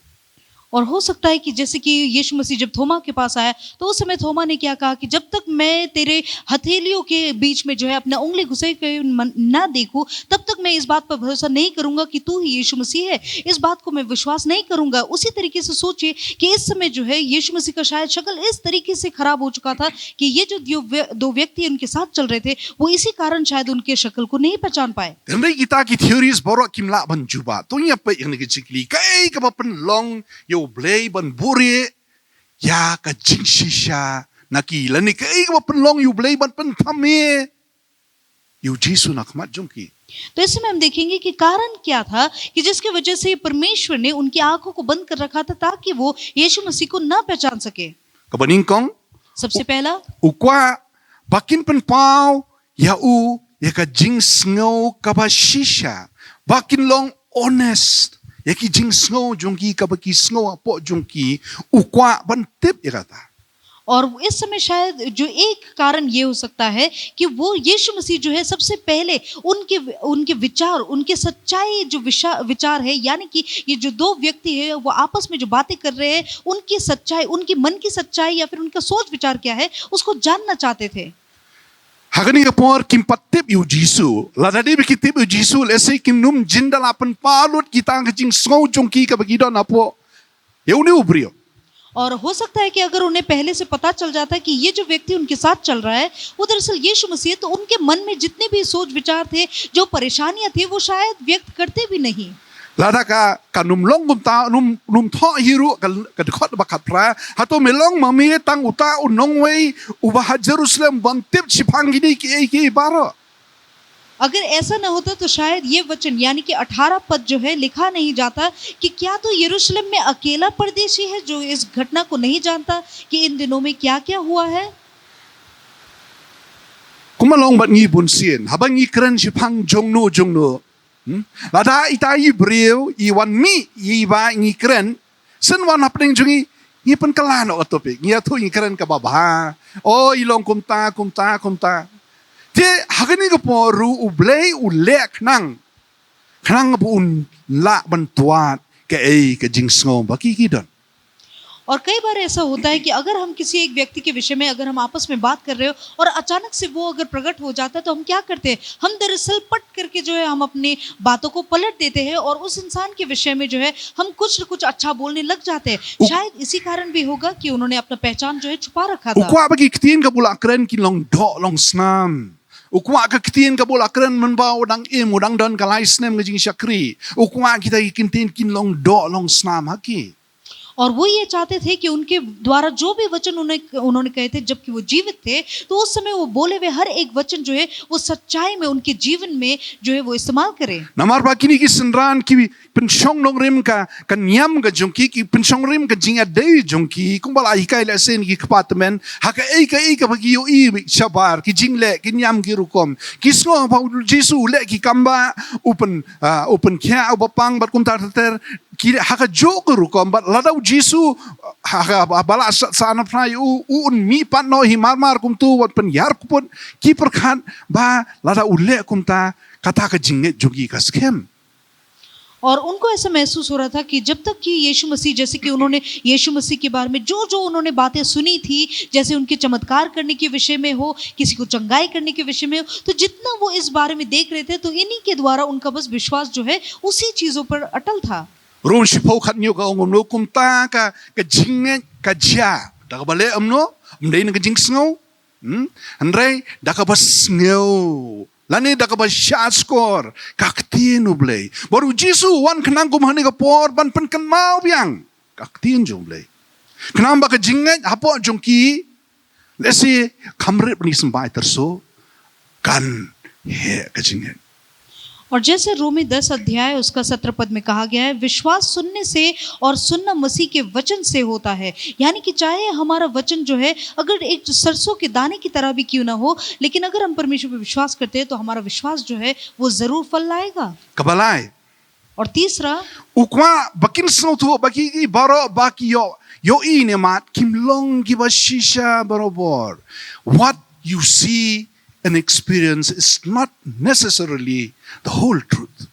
और हो सकता है कि जैसे कि यीशु मसीह जब थोमा के पास आया, तो उस समय थोमा ने क्या कहा कि जब तक मैं तेरे हथेलियों के बीच में जो है अपना उंगली घुसे के मन-, ना देखूं, तब तक मैं इस बात पर भरोसा नहीं करूंगा कि तू ही यीशु मसीह है। इस बात को मैं विश्वास नहीं करूंगा। उसी तरीके से सोचिए कि इस समय जो है यीशु मसीह का शायद शक्ल इस तरीके से खराब हो चुका था कि ये जो दो व्य-, दो व्यक्ति उनके साथ चल रहे थे, वो इसी कारण शायद उनके शक्ल को नहीं पहचान पाए। Hynrei kita ki theories baroh kim lah ban jubab. To ngin ïa peit ïa kane ka jingkylli. Kaei kaba pynlong ïa U Blei ban buhrieh ïa ka jingshisha na ki, lane kaei kaba pynlong ïa U Blei ban pynthame ïa u Jisu na khmat jong ki? तो इस समय हम देखेंगे कि कारण क्या था कि जिसकी वजह से परमेश्वर ने उनकी आंखों को बंद कर रखा था, ताकि वो यीशु मसीह को ना पहचान सके। Kaba nyngkong, सबसे पहला, u kwah ba kin pynpaw ïa u ïa ka jingsngew kaba shisha, ba kin long honest ïa ki jingsngew jong ki, kaba ki sngew hapoh jong ki, u kwah ban tip ïa kata. और इस समय शायद जो एक कारण ये हो सकता है कि वो यीशु मसीह जो है, सबसे पहले उनके, उनके विचार, उनके सच्चाई जो विशा-, विचार है, यानी कि ये जो दो व्यक्ति हैं, वो आपस में जो बातें कर रहे हैं, उनकी सच्चाई, उनके मन की सच्चाई या फिर उनका सोच विचार क्या है, उसको जानना चाहते थे। Ha kane ka por kim pat tip ïa u Jisu. Lada dei ba ki tip ïa u Jisu, lehse kim nym jin da la pynpaw lut kita ka jingsngew jong ki kaba ki don hapoh ïa une u briew. और हो सकता है कि अगर उन्हें पहले से पता चल जाता कि ये जो व्यक्ति उनके साथ चल रहा है, वो दरअसल यीशु मसीह है, तो उनके मन में जितने भी सोच विचार थे, जो परेशानियां थी, वो शायद व्यक्त करते भी नहीं। Lada ka, ka nym long kumta, nym, nym thoh hi ruh, ka, ka dkhot ba khatphra. Hato me long ma me tang uta u nongwei, uba ha Jerusalem, bym tip shaphang kine kiei kiei baroh. अगर ऐसा न होता तो शायद ये वचन यानी कि अठारह पद जो है लिखा नहीं जाता कि क्या तू यरूशलेम में अकेला परदेशी है जो इस घटना को नहीं जानता कि इन दिनों में क्या क्या हुआ है। Kumba long bad ngi bun sien, haba ngi kren shaphang jongno jongno. Hmm? Lada ita i briew, i wan mih, i ba ngi kren, sien wan hapdeng jong ngi, ngi pynkylla noh ka topic, ngi ïathuh ngi kren kaba bha. O, i long kumta, kumta, kumta. Te, ha kane ka por ruh u Blei u leh khnang. Khnang ba un lah ban twad kaei ka jingsngew ba ki ki don. और कई बार ऐसा होता है कि अगर हम किसी एक व्यक्ति के विषय में अगर हम आपस में बात कर रहे हो और अचानक से वो अगर प्रकट हो जाता है तो हम क्या करते हैं? हम दरअसल पट करके जो है हम अपनी बातों को पलट देते हैं और उस इंसान के विषय में जो है हम कुछ न कुछ अच्छा बोलने लग जाते हैं। शायद इसी कारण भी होगा कि उन्होंने अपना पहचान जो है छुपा रखा था। U kwah ba ki ktien kaba u la kren kin long doh long snam. U kwah ka ktien kaba u la kren mynba u dang im, u dang don ka lai snem ka jingshakri. U kwah kita ki ktien kin long doh long snam ha ki. और वो ये चाहते थे कि उनके द्वारा जो भी वचन उन्हें, उन्होंने कहे थे, जबकि वो जीवित थे, तो उस समय वो बोले हुए हर एक वचन जो है, वो सच्चाई में उनके जीवन में जो है, वो इस्तेमाल करें। Namar ba kine ki synran ki pynshong nongrim ka, ka niam ka jong ki, ki pynshong rim ka jingïadei jong ki, kumba la hikai lehse na ki kpa tymmen, ha kaei kaei kaba ki ïohi shabar, ki jingleh, ki niam ki rukom. Ki sngew ba u Jisu u leh ki kam ba, u pyn, ah, u pynkhiah, u ba pang, bad kumta ter ter, ki ha kajuh ka rukom, bad lada u Jisu, ha ka ba, ba la sa, sa na phra u, u un mih pat noh hi mar mar kumtu, bad pynïar kyput, ki pyrkhat ba lada u leh kumta, kata ka jingngeit jong ki ka skhem. और उनको ऐसा महसूस हो रहा था कि जब तक कि यीशु मसीह, जैसे कि उन्होंने यीशु मसीह के बारे में जो, जो उन्होंने बातें सुनी थी, जैसे उनके चमत्कार करने के विषय में हो, किसी को चंगाई करने के विषय में हो, तो जितना वो इस बारे में देख रहे थे, तो इन्हीं के द्वारा उनका बस विश्वास जो है, उसी चीज़ों पर अटल था। Rom shiphew khathynñiew ka ong kumno, kumta ka, ka jingngeit ka jia da kaba leh kumno, ym dei na ka jingsngew, Hmm? Hynrei da kaba sngew, lane da kaba shahshkor ka ktien U Blei. Bad u Jisu u wan khnang kum ha kane ka por ban pynkynmaw biang ka ktien jong U Blei. Khnang ba ka jingngeit hapoh jong ki, lehse kham rit ban ïasymbai tyrso, kan heh ka jingngeit. और जैसे रोमी दस अध्याय उसका सत्रह पद में कहा गया है, विश्वास सुनने से और सुनना मसीह के वचन से होता है। यानी कि चाहे हमारा वचन जो है, अगर एक सरसों के दाने की तरह भी क्यों ना हो, लेकिन अगर हम परमेश्वर पर विश्वास करते हैं, तो हमारा विश्वास जो है, वो जरूर फल लाएगा। Kaba lai. और तीसरा, u kwah ba kin sngewthuh ba ki, ki baroh ba ki ïoh, ïohi ne mat, kim long kiba shisha barobor. What you see and experience is not necessarily the whole truth.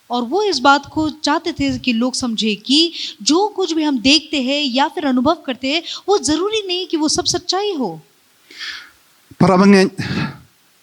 और वो इस बात को चाहते थे कि लोग समझे कि जो कुछ भी हम देखते हैं या फिर अनुभव करते हैं, वो जरूरी नहीं कि वो सब सच्चाई हो। Para bangeit,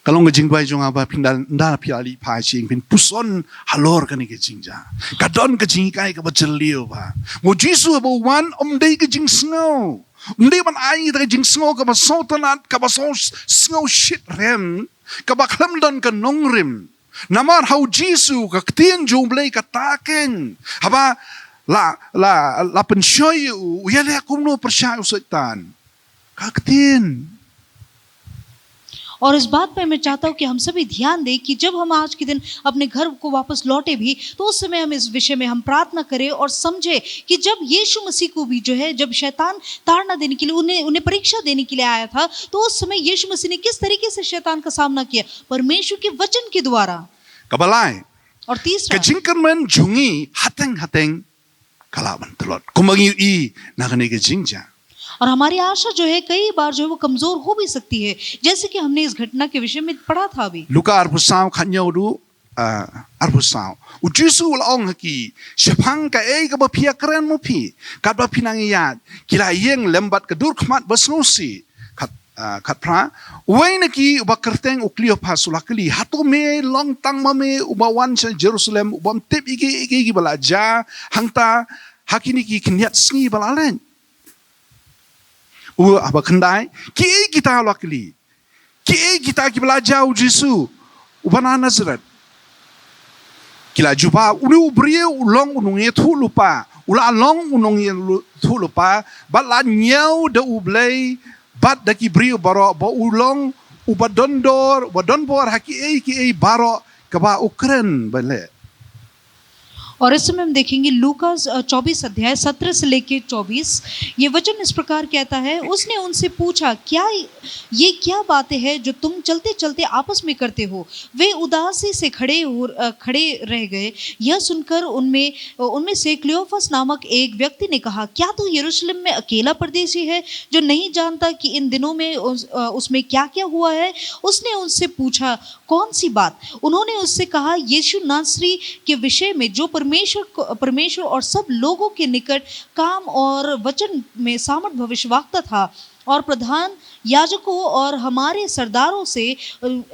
ka long ka jingduwai jong nga ba phin da, da phi la leit phai sha ïing, phin puson halor kane ka jingjia. Ka don ka jinghikai kaba jylliew ba, mo Jisu ba u wan, ym dei ka jingsngew. Ym dei ban ai ka jingsngew kaba sngewtynnat, kaba sngew, sngew shitrhem, kaba khlem don ka nongrim. Namar ha u Jisu ka ktien jong U Blei ka takeng. Haba la, la, la pynshoi u, u ïaleh kumno pyrshah u Soitan. Ka ktien. और इस बात पे मैं चाहता हूँ कि हम सभी ध्यान दें कि जब हम आज के दिन अपने घर को वापस लौटे भी, तो उस समय हम इस विषय में हम प्रार्थना करें और समझें कि जब यीशु मसीह को भी जो है, जब शैतान ताड़ना देने के लिए, उन्हें, उन्हें परीक्षा देने के लिए आया था, तो उस समय यीशु मसीह ने किस तरीके से शैतान का सामना किया? परमेश्वर के वचन के द्वारा। Kaba lai. और तीसरा, ka jingkyrmen jong ngi hateng hateng ka lah ban tlot. Kumba ngi ïohi na kane ka jingjia. और हमारी आशा जो है, कई बार जो है, वो कमजोर हो भी सकती है, जैसे कि हमने इस घटना के विषय में पढ़ा था अभी। Luka arphew saw khathynñiew haduh, ah, arphew saw. U Jisu u la ong ha ki, shaphang kaei kaba phi ïakren mo phi, katba phi nang ïaid, ki la ïeng lem bad ka dur khmat ba sngewsih. Khat, ah, khatphra. Uwei na ki uba kyrteng u Kleopas u la kylli, hato me long tang ma me uba wan sha Jerusalem, u bym tip ïa kiei kiei kiba la jia hangta ha kine ki khyndiat sngi ba la leit? U haba khyndai, ki ei kita la kylli. Ki ei kita kiba la jia u Jisu, uba na Nazareth. Ki la jubab, une u briew u long u nongïathuhlypa, u la long u nongïathuhlypa, bad la ñiew da U Blei, bad da ki briew baroh, ba u long uba don dor, uba don bor ha ki ei ki ei baroh kaba u kren ban leh. और इस समय हम देखेंगे लूका चौबीस अध्याय सत्रह से लेकर चौबीस। ये वचन इस प्रकार कहता है, उसने उनसे पूछा, क्या ये क्या बातें हैं जो तुम चलते चलते आपस में करते हो? वे उदासी से खड़े हो अ, खड़े रह गए। यह सुनकर उनमें अ, उनमें से क्लियोफस नामक एक व्यक्ति ने कहा, क्या तू यरूशलेम में अकेला परदेसी है, जो नहीं जानता कि इन दिनों में उस, अ, उसमें क्या क्या हुआ है? उसने उनसे पूछा, कौन सी बात? उन्होंने उससे कहा, यीशु नासरी के विषय में, जो परमेश्वर को- परमेश्वर और सब लोगों के निकट काम और वचन में सामर्थ भविष्यवक्ता था, और प्रधान याजकों और हमारे सरदारों से अ,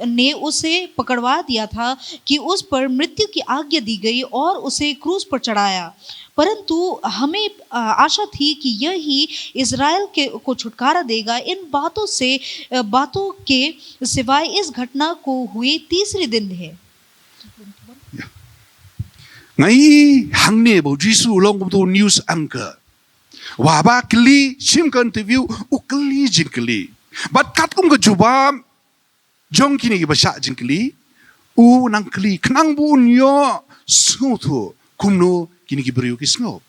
ने उसे पकड़वा दिया था कि उस पर मृत्यु की आज्ञा दी गई और उसे क्रूस पर चढ़ाया। परंतु हमें अ, आशा थी कि यही इसराइल के को छुटकारा देगा। इन बातों से अ, बातों के सिवाय इस घटना को हुए तीसरे दिन है। Nga ïohi hangne ba u Jisu u long kumtu news anchor. Wa ba kylli shim ka interview, u kylli jingkylli. Bad katkum ka jubab jong kine kiba shah jingkylli, u nang kylli khnang ba un ïoh sngewthuh kumno kine ki briew ki sngew.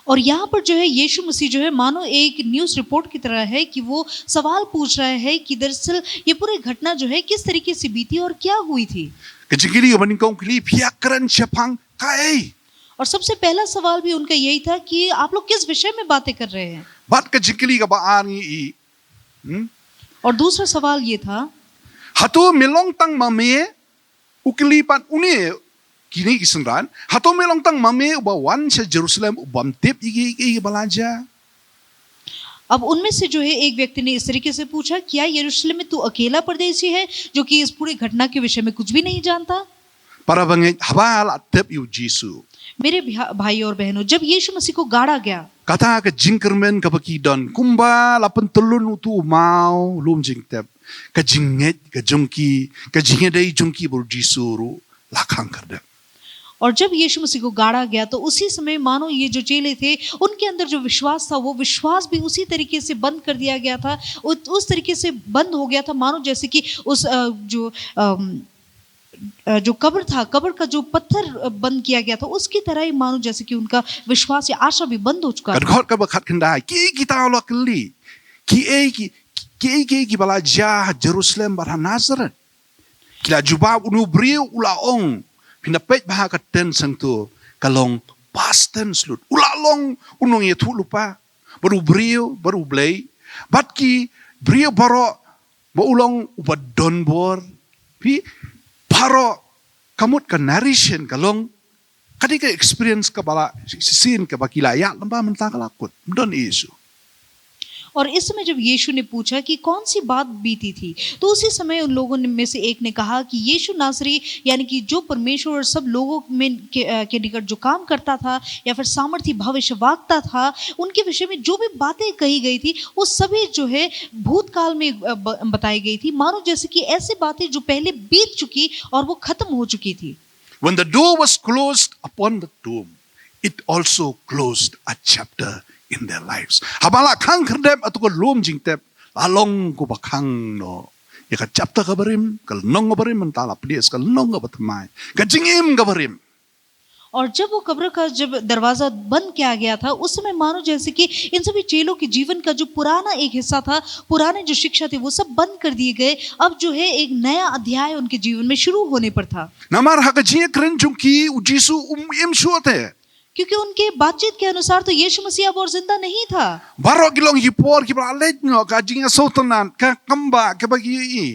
और यहाँ पर जो है यीशु मसीह जो है मानो एक न्यूज़ रिपोर्ट की तरह है कि वो सवाल पूछ रहा है कि दरअसल ये पूरी घटना जो है किस तरीके से बीती और क्या हुई थी। Ka jingkylli kaba nyngkong kylli, phi ïa kren shaphang kaei? और सबसे पहला सवाल भी उनका यही था कि आप लोग किस विषय में बातें कर रहे हैं। Bad ka jingkylli kaba ar ngi ïohi, hmm? और दूसरा सवाल ये था Hato me long tang ma me, u kylli pat une, kine ki synran, hato me long tang ma me uba wan sha Jerusalem u bym tip ïa ki, ïa kiba la jia? अब उनमें से जो है एक व्यक्ति ने इस तरीके से पूछा, क्या यरूशलेम में तू अकेला परदेसी है जो कि इस पूरी घटना के विषय में कुछ भी नहीं जानता? Para bangeit, haba la tep ïa u Jisu, मेरे भा- भाई और बहनों, जब यीशु मसीह को गाड़ा गया, kata ka jingkyrmen kaba ki don, kumba la pyntyllun utu u maw lum jingtep, ka jingngeit ka jong ki, ka jingïadei jong ki bad u Jisu ruh la khang khyrdep. और जब यीशु मसीह को गाड़ा गया तो उसी समय मानो ये जो चेले थे उनके अंदर जो विश्वास था वो विश्वास भी उसी तरीके से बंद कर दिया गया था, उ- उस तरीके से बंद हो गया था मानो जैसे कि उस अ, जो अम, अ, जो कब्र था, कब्र का जो पत्थर अ, बंद किया गया था, उसकी तरह ही मानो जैसे कि उनका विश्वास या आशा भी बंद हो चुका Ka था। dkhot kaba khatkhyndai, kiei kita la kylli, kiei ki, kiei kiei kiba la jia ha Jerusalem bad ha Nazareth? Ki la jubab, une u briew u la ong, phin da peit bha ha ka tent sngewthuh, ka long past tense lut. U la long u nongïathuhlypa bad u briew bad U Blei, bad ki briew baroh, ba u long uba don bor. Phi, baroh, ka mut ka narration ka long, ka dei ka experience kaba la, shisien kaba ki la ïaid lyngba mynta ka la kut, ym don ei ei shuh. और इस समय जब यीशु ने पूछा कि कौन सी बात बीती थी, तो उसी समय उन लोगों ने, में से एक ने कहा कि यीशु नासरी, यानी कि जो परमेश्वर और सब लोगों में के, अ, के निकट जो काम करता था या फिर सामर्थी भविष्यवक्ता था, उनके विषय में जो भी बातें कही गई थी, वो सभी जो है भूतकाल में, अ, ब-, बताई गई थी, मानो जैसे कि ऐसी बातें जो पहले बीत चुकी और वो खत्म हो चुकी थी। When the door was closed upon the tomb, it also closed a chapter in their lives. Haba la khang khyrdep ïa utu ka lum jingtep, la long kaba khang noh ïa ka chapter kaba rim, ka lynnong kaba rim, mynta la plie sa ka lynnong kaba thymmai, ka jingim kaba rim. और जब वो कब्र का जब दरवाजा बंद किया गया था, उस समय मानो जैसे कि इन सभी चेलों के जीवन का जो पुराना एक हिस्सा था, पुराने जो शिक्षा थे, वो सब बंद कर दिए गए। अब जो है एक नया अध्याय उनके जीवन में शुरू होने पर था। Namar ha ka jingïakren jong ki u Jisu um im shuh te. क्योंकि उनके बातचीत के अनुसार तो यीशु मसीह अब और जिंदा नहीं था। Baroh ki long ki por kiba la leit noh, ka jingïasngewtynnat, ka kam ba, kaba ki ïohi.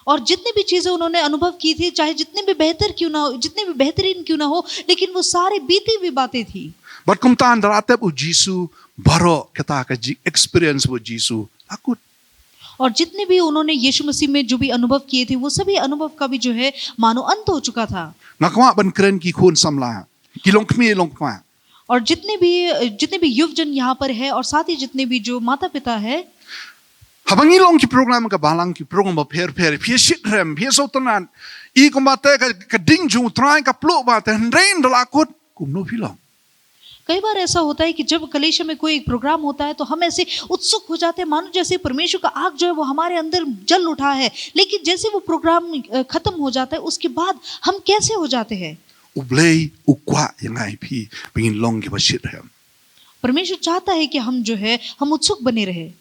और जितनी भी चीजें उन्होंने अनुभव की थी, चाहे जितनी भी बेहतर क्यों ना हो, जितनी भी बेहतरीन क्यों ना हो, लेकिन वो सारे बीती हुई बातें थी। Bad kumta ynda la tep u Jisu, baroh kata ka jing experience bad u Jisu la kut. और जितने भी उन्होंने यीशु मसीह में जो भी अनुभव किए थे, वो सभी अनुभव का भी जो है मानो अंत हो चुका था। Nga kwah ban kren ki khun samla, ki longkmie longkpa. और जितने भी जितने भी युवजन यहाँ पर है और साथ ही जितने भी जो माता पिता है, Haba ngi long ki program ka balang, ki program bapher pher, phi shitrhem, phi sngewtynnat, i kumba te ka, ka ding jong U Trai ka ploh bha, te hynrei ynda la kut, kumno phi long? कई बार ऐसा होता है कि जब कलीसिया में कोई एक प्रोग्राम होता है तो हम ऐसे उत्सुक हो जाते हैं, मानो जैसे परमेश्वर का आग जो है वो हमारे अंदर जल उठा है। लेकिन जैसे वो प्रोग्राम अ, खत्म हो जाता है, उसके बाद हम कैसे हो जाते हैं? U Blei u kwah ïa nga ïa phi ba ngin long kiba shitrhem. परमेश्वर चाहता है कि हम जो है, हम उत्सुक बने रहे।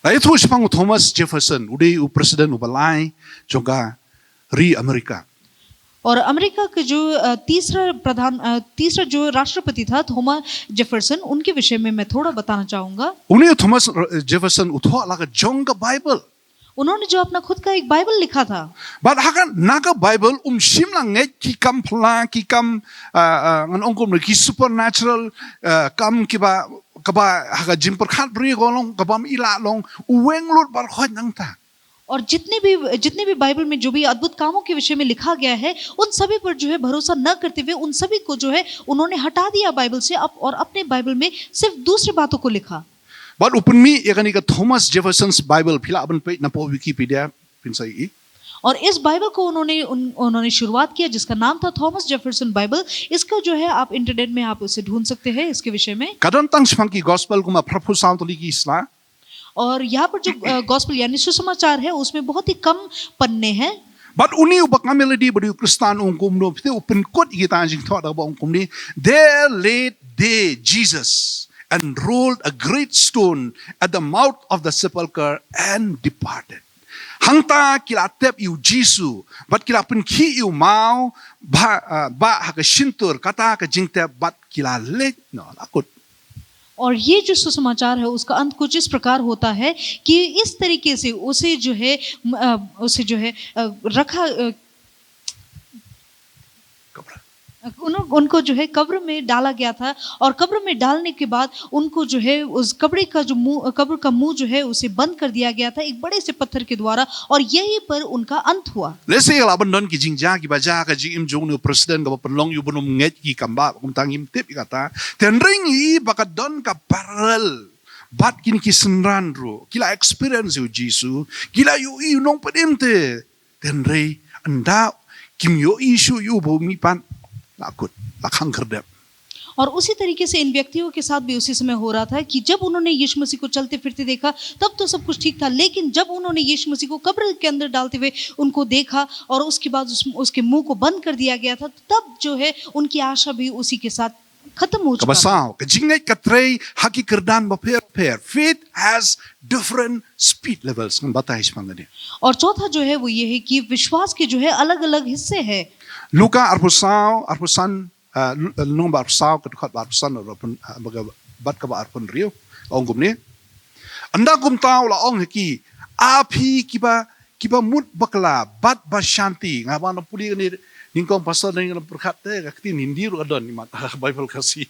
La ïathuh shaphang u Thomas Jefferson, u dei u president uba lai jong ka ri America. और अमेरिका के जो अ, तीसरा प्रधान अ, तीसरा जो राष्ट्रपति था, थॉमस जेफरसन, उनके विषय में मैं थोड़ा बताना चाहूंगा। Une u Thomas Jefferson u thoh la ka jong ka Bible. उन्होंने जो अपना खुद का एक बाइबल लिखा था, Bad ha ka, na ka Bible um shym la ngeit ki kam phylla, ki kam, ah, ah, ngan ong kumno, ki supernatural, ah, kam kiba, kaba ha ka jingpyrkhat briew ka long, kaba ym i la long, u weng lut baroh nangta. और जितने भी जितने भी बाइबल में जो भी अद्भुत कामों के विषय में लिखा गया है, उन सभी पर जो है भरोसा न करते हुए उन सभी को जो है उन्होंने हटा दिया बाइबल से, अप, और अपने बाइबल में सिर्फ दूसरी बातों को लिखा। Bad u pynmih ïa kane ka Thomas Jefferson's Bible, phi lah ban peit na poh Wikipedia, phin sa ïohi. और इस बाइबल को उन्होंने उन, उन्होंने शुरुआत किया, जिसका नाम था थॉमस जेफरसन बाइबल। इसका जो है आप इंटरनेट में आप उसे ढूंढ सकते हैं इसके विषय में। Ka don tang shaphang ki gospel kumba phra phew saw tylli ki sla. और यहाँ पर जो अ, गॉस्पेल यानी सुसमाचार है, उसमें बहुत ही कम पन्ने हैं। Bad une uba kam ïa lade ba dei u Khristan u ong kumno, phi tip u pynkut ïa kita jingthoh da kaba ong kumne. There laid they Jesus and rolled a great stone at the mouth of the sepulchre and departed. Hangta ki la tep ïa u Jisu, bad ki la pynkhih ïa u maw, ba, ah, ba ha ka shyntur kata ka jingtep, bad ki la leit noh, la kut. और ये जो सुसमाचार है, उसका अंत कुछ इस प्रकार होता है कि इस तरीके से उसे जो है म- अ, उसे जो है अ, रखा अ, उन, उनको जो है कब्र में डाला गया था, और कब्र में डालने के बाद उनको जो है उस कब्र का जो मुंह, कब्र का मुंह जो है उसे बंद कर दिया गया था एक बड़े से पत्थर के द्वारा, और यहीं पर उनका अंत हुआ। Lehse la ban don ki jingjia kiba jia ha ka jingim jong une u president kaba pynlong ïa u ban ym ngeit ki kam bah, kumta ngim tip ïa kata. Te hynrei ngi i ba ka don ka parallel bad kine ki synran ruh, ki la experience ïa u Jisu, ki la ïohi ïa u nongpynim te. Te hynrei ynda kim ïohi shuh ïa u ba u mihpat, la kut, la khang khyrdep. और उसी तरीके से इन व्यक्तियों के साथ भी उसी समय हो रहा था कि जब उन्होंने यीशु मसीह को चलते फिरते देखा, तब तो सब कुछ ठीक था, लेकिन जब उन्होंने यीशु मसीह को कब्र के अंदर डालते हुए उनको देखा और उसके बाद उस, उसके मुंह को बंद कर दिया गया था, तब जो है उनकी आशा भी उसी के साथ खत्म हो चुका Kaba था। saw, ka jingngeit ka trei ha ki kyrdan bapher bapher. Faith has different speed levels, ngan batai shaphang kane. और चौथा जो है वो ये है कि विश्वास के जो है अलग अलग हिस्से हैं। Luka arphew saw, arphew san, ah, Lu- ah, lynnong ba arphew saw, ka dkhot ba arphew san, arphew, ah, ba ka- bad kaba arphew hynriew, ong kumne. Ynda kumta u la ong ha ki, A phi kiba, kiba mut bakla bad ba shanti. Nga ba nga pule kane, nyngkong pastor, nga pyrkhat te ka ktien Hindi ruh ka don, mat ha Bible Khasi.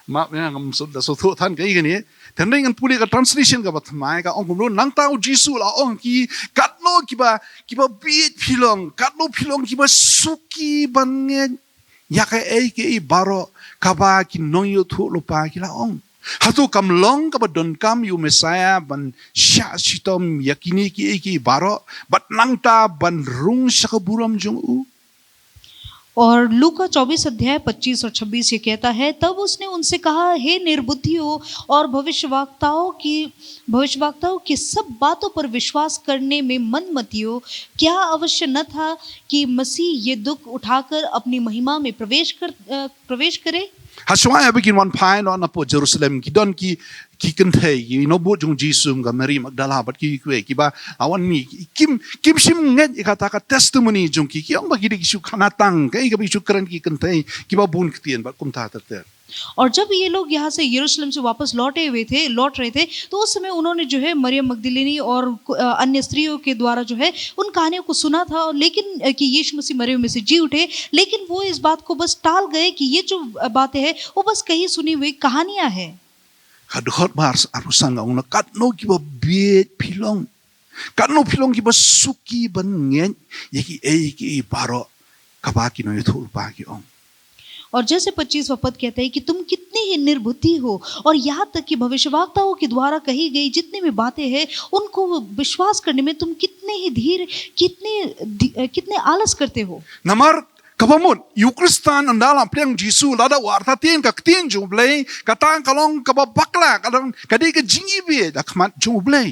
Map ïa nga, ngam sngewthuh than kaei kane. Te hynrei ngan pule ka translation kaba thymmai, ka ong kumno: Nangta u Jisu u la ong ha ki, Katno kiba, kiba bieit phi long, katno phi long kiba suki ban ngeit ïa kaei kaei baroh kaba ki nongïathuhlypa ki la ong. Hato kam long kaba donkam ïa u Messaïah ban shah shitom ïa kine kiei kiei baroh, bad nangta ban rung sha ka burom jong u? और लूका चौबीस अध्याय पच्चीस और छब्बीस ये कहता है, तब उसने उनसे कहा, हे निर्बुद्धियों और भविष्यवक्ताओं की, भविष्यवक्ताओं की सब बातों पर विश्वास करने में मंदमतियों, क्या अवश्य न था कि मसीह ये दुख उठाकर अपनी महिमा में प्रवेश कर, अ, प्रवेश करे? Hashwa ïa ba kin wan phai noh na pdeng Jerusalem, ki don ki, ki kynthei, ki nongbud jong u Jisu, ka Mary Magdala bad kiwei kiwei, kiba la wan mih, kim, kim shym ngeit ïa kata ka testimony jong ki, ki ong ba ki dei ki shu khana tang, kaei kaba ki shu kren ki kynthei kiba bun ktien bad kumta ter ter. और जब ये लोग यहाँ से यरूशलेम से वापस लौटे हुए थे, लौट रहे थे, तो उस समय उन्होंने जो है मरियम मगदलिनी और कु- अ, अन्य स्त्रियों के द्वारा जो है उन कहानियों को सुना था, और लेकिन अ, कि यीशु मसीह मरे हुए में से जी उठे, लेकिन वो इस बात को बस टाल गए कि ये जो अ, बातें हैं वो बस कहीं सुनी हुई कहानियां हैं। Ka dkhot ba arphew san ka ong, katno kiba bieit phi long, katno phi long kiba suki ban ngeit ïa kiei kiei baroh kaba ki nongïathuhlypa ki ong. और जैसे पच्चीसवां पद कहता है कि तुम कितने ही निर्बुद्धि हो, और यहाँ तक कि भविष्यवक्ताओं के द्वारा कही गई जितनी भी बातें हैं, उनको विश्वास करने में तुम कितने ही धीर, कितने धि-, अ, कितने आलस करते हो। Namar kaba mut ïa u Khristan ynda la pdiang Jisu, lada u artatien ka ktien jong U Blei, kata ka long kaba bakla, ka long ka dei ka jingïabit ha khmat jong U Blei.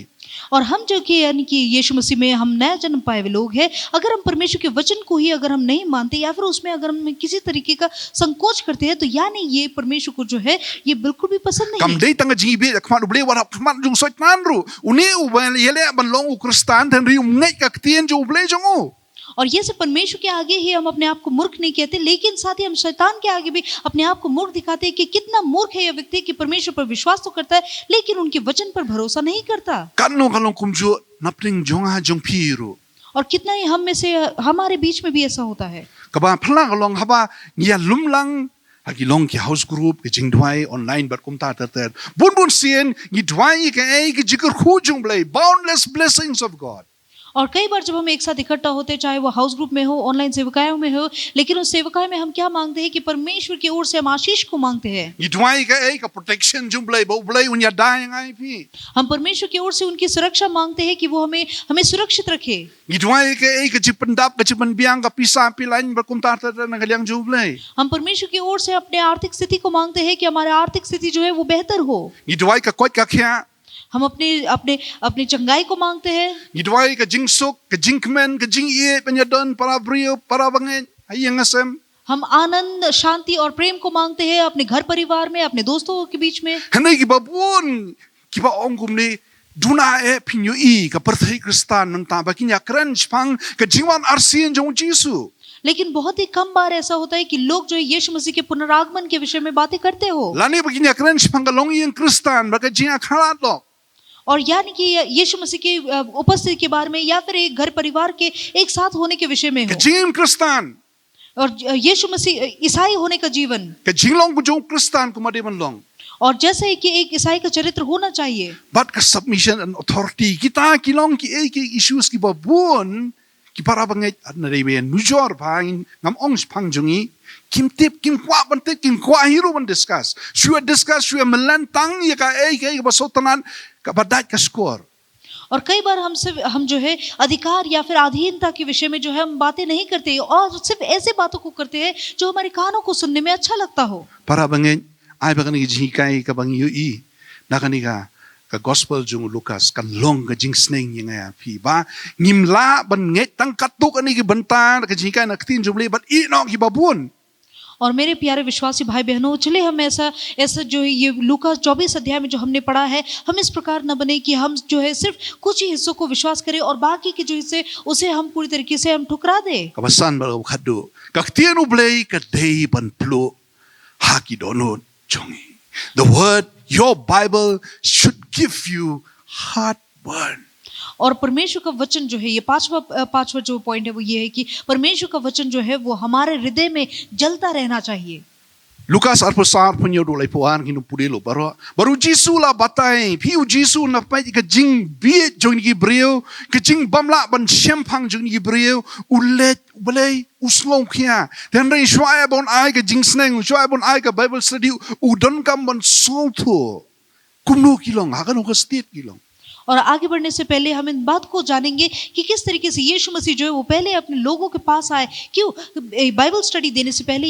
और हम जो कि, यानी कि यीशु मसीह में हम नया जन्म पाए हुए लोग हैं, अगर हम परमेश्वर के वचन को ही अगर हम नहीं मानते या फिर उसमें अगर हम किसी तरीके का संकोच करते हैं, तो यानी ये परमेश्वर को जो है, ये बिल्कुल भी पसंद नहीं Kam है। dei tang ka jingïabit ha khmat U Blei, wat ha khmat jong u Soitan ruh. Une u ba ïaleh ban long u Khristan, hynrei um ngeit ka ktien jong U Blei jong u. और ये सिर्फ परमेश्वर के आगे ही हम अपने आप को मूर्ख नहीं कहते, लेकिन साथ ही हम शैतान के आगे भी अपने आप को मूर्ख दिखाते हैं कि कितना मूर्ख है यह व्यक्ति कि परमेश्वर पर विश्वास तो करता है, लेकिन उनके वचन पर भरोसा नहीं करता। Katno ka long kumjuh napdeng jong nga jong phi ruh. और कितना ही हम में से, हमारे बीच में भी ऐसा होता है। Kaba phylla ka long haba ngi ïa lum lang ha ki long ki house group, ki jingduwai online bad kumta ter ter, bun bun sien ngi duwai ïa kaei ka jingkyrkhu jong U Blei, boundless blessings of God. और कई बार जब हम एक साथ इकट्ठा होते हैं, चाहे वो हाउस ग्रुप में हो, ऑनलाइन सेवकायों में हो, लेकिन उस सेवकाई में हम क्या मांगते हैं कि परमेश्वर की ओर से हम आशीष को मांगते हैं। Ngi duwai ïa kaei, ka protection jong U Blei, ba U Blei un ïada ïa nga ïa phi. हम परमेश्वर की ओर से उनकी सुरक्षा मांगते हैं कि वो हमें, हमें सुरक्षित रखे। Ngi duwai ïa kaei, ka jingpyndap, ka jingpynbiang, ka pisa pilaiñ bad kumta ter ter na ka liang jong U Blei. हम परमेश्वर की ओर से अपने आर्थिक स्थिति को मांगते हैं कि हमारा आर्थिक स्थिति जो है वो बेहतर हो। Ngi duwai ka koit ka khiah. हम अपने, अपने, अपनी चंगाई को मांगते हैं। Ngi duwai ka jingsuk, ka jingkmen, ka jingïeit ban ïadon para briew, para bangeit ha ïing ha sem. हम आनंद, शांति और प्रेम को मांगते हैं अपने घर परिवार में, अपने दोस्तों के बीच में। Hynrei kiba bun kiba ong kumne, duna eh phin ïohi ka pyrthei Khristan mynta ba kin ïakren shaphang ka jingwan arsien jong U Jisu. लेकिन बहुत ही कम बार ऐसा होता है कि लोग जो है यीशु मसीह के पुनरागमन के विषय में बातें करते हो। Lane ba kin ïakren shaphang ka longïing Khristan bad ka jingïakhlad lok. और यानी कि यीशु मसीह की, अ, उपस्थिति के बारे में या फिर एक घर परिवार के एक साथ होने के विषय में Ka हो। jingim Khristan. और ज-, यीशु मसीह, अ, ईसाई होने का जीवन। Ka jinglong ka jong u Khristan kumba dei ban long. और जैसे कि एक ईसाई का चरित्र होना चाहिए। Bad ka submission and authority. Kita ki long kiei ki issues kiba bun ki para bangeit, hynrei ba ïa nujor bha, ngam ong shaphang jong ngi, kim tip, kim kwah ban tip, kim kwah hi ruh ban discuss. Shu ïa discuss, shu ïa mlien tang ïa kaei kaei kaba sngewtynnat, kaba dait ka shkor. और कई बार हम सिर्फ, हम जो है अधिकार या फिर अधीनता के विषय में जो है हम बातें नहीं करते और सिर्फ ऐसे बातों को करते हैं जो हमारे कानों को सुनने में अच्छा लगता हो। Para bangeit, ai ba kane ka jinghikai kaba ngi ïohi na kane ka, ka gospel jong u Lukas, kan long ka jingsneng ïa nga ïa phi ba ngim lah ban ngeit tang katto katne ki bynta ka jinghikai na ka ktien jong U Blei bad ïehnoh kiba bun. और मेरे प्यारे विश्वासी भाई बहनों, चलिए हम ऐसा, ऐसा जो है ये लूका चौबीस अध्याय में जो हमने पढ़ा है, हम इस प्रकार न बने कि हम जो है सिर्फ कुछ ही हिस्सों को विश्वास करें और बाकी के जो हिस्से, उसे हम पूरी तरीके से हम ठुकरा दें। Kaba san bad kaba khatduh. Ka ktien U Blei ka dei ban pluh ha ki dohnud jong ngi. The word, your Bible should give you heartburn. और परमेश्वर का वचन जो है, ये पांचवा, अ, पांचवा जो पॉइंट है वो ये है कि परमेश्वर का वचन जो है वो हमारे हृदय में जलता रहना चाहिए। Lukas arphew saw, arphew hynñiew haduh laiphew ar, ngin ym pule lut baroh. Bad u Jisu u la batai, phi, u Jisu u la peit ïa ka jingbieit jong ki briew, ka jingbymlah ban shemphang jong ki briew, u leit, u Blei, u sngewkhia. Hynrei shuwa ban ai ka jingsneng, shuwa ban ai ka Bible study, u donkam ban sngewthuh kumno ki long, ha kano ka state ki long. और आगे बढ़ने से पहले हम इन बात को जानेंगे कि किस तरीके से यीशु मसीह जो है वो पहले अपने लोगों के पास आए। क्यों? ए, बाइबल स्टडी देने से पहले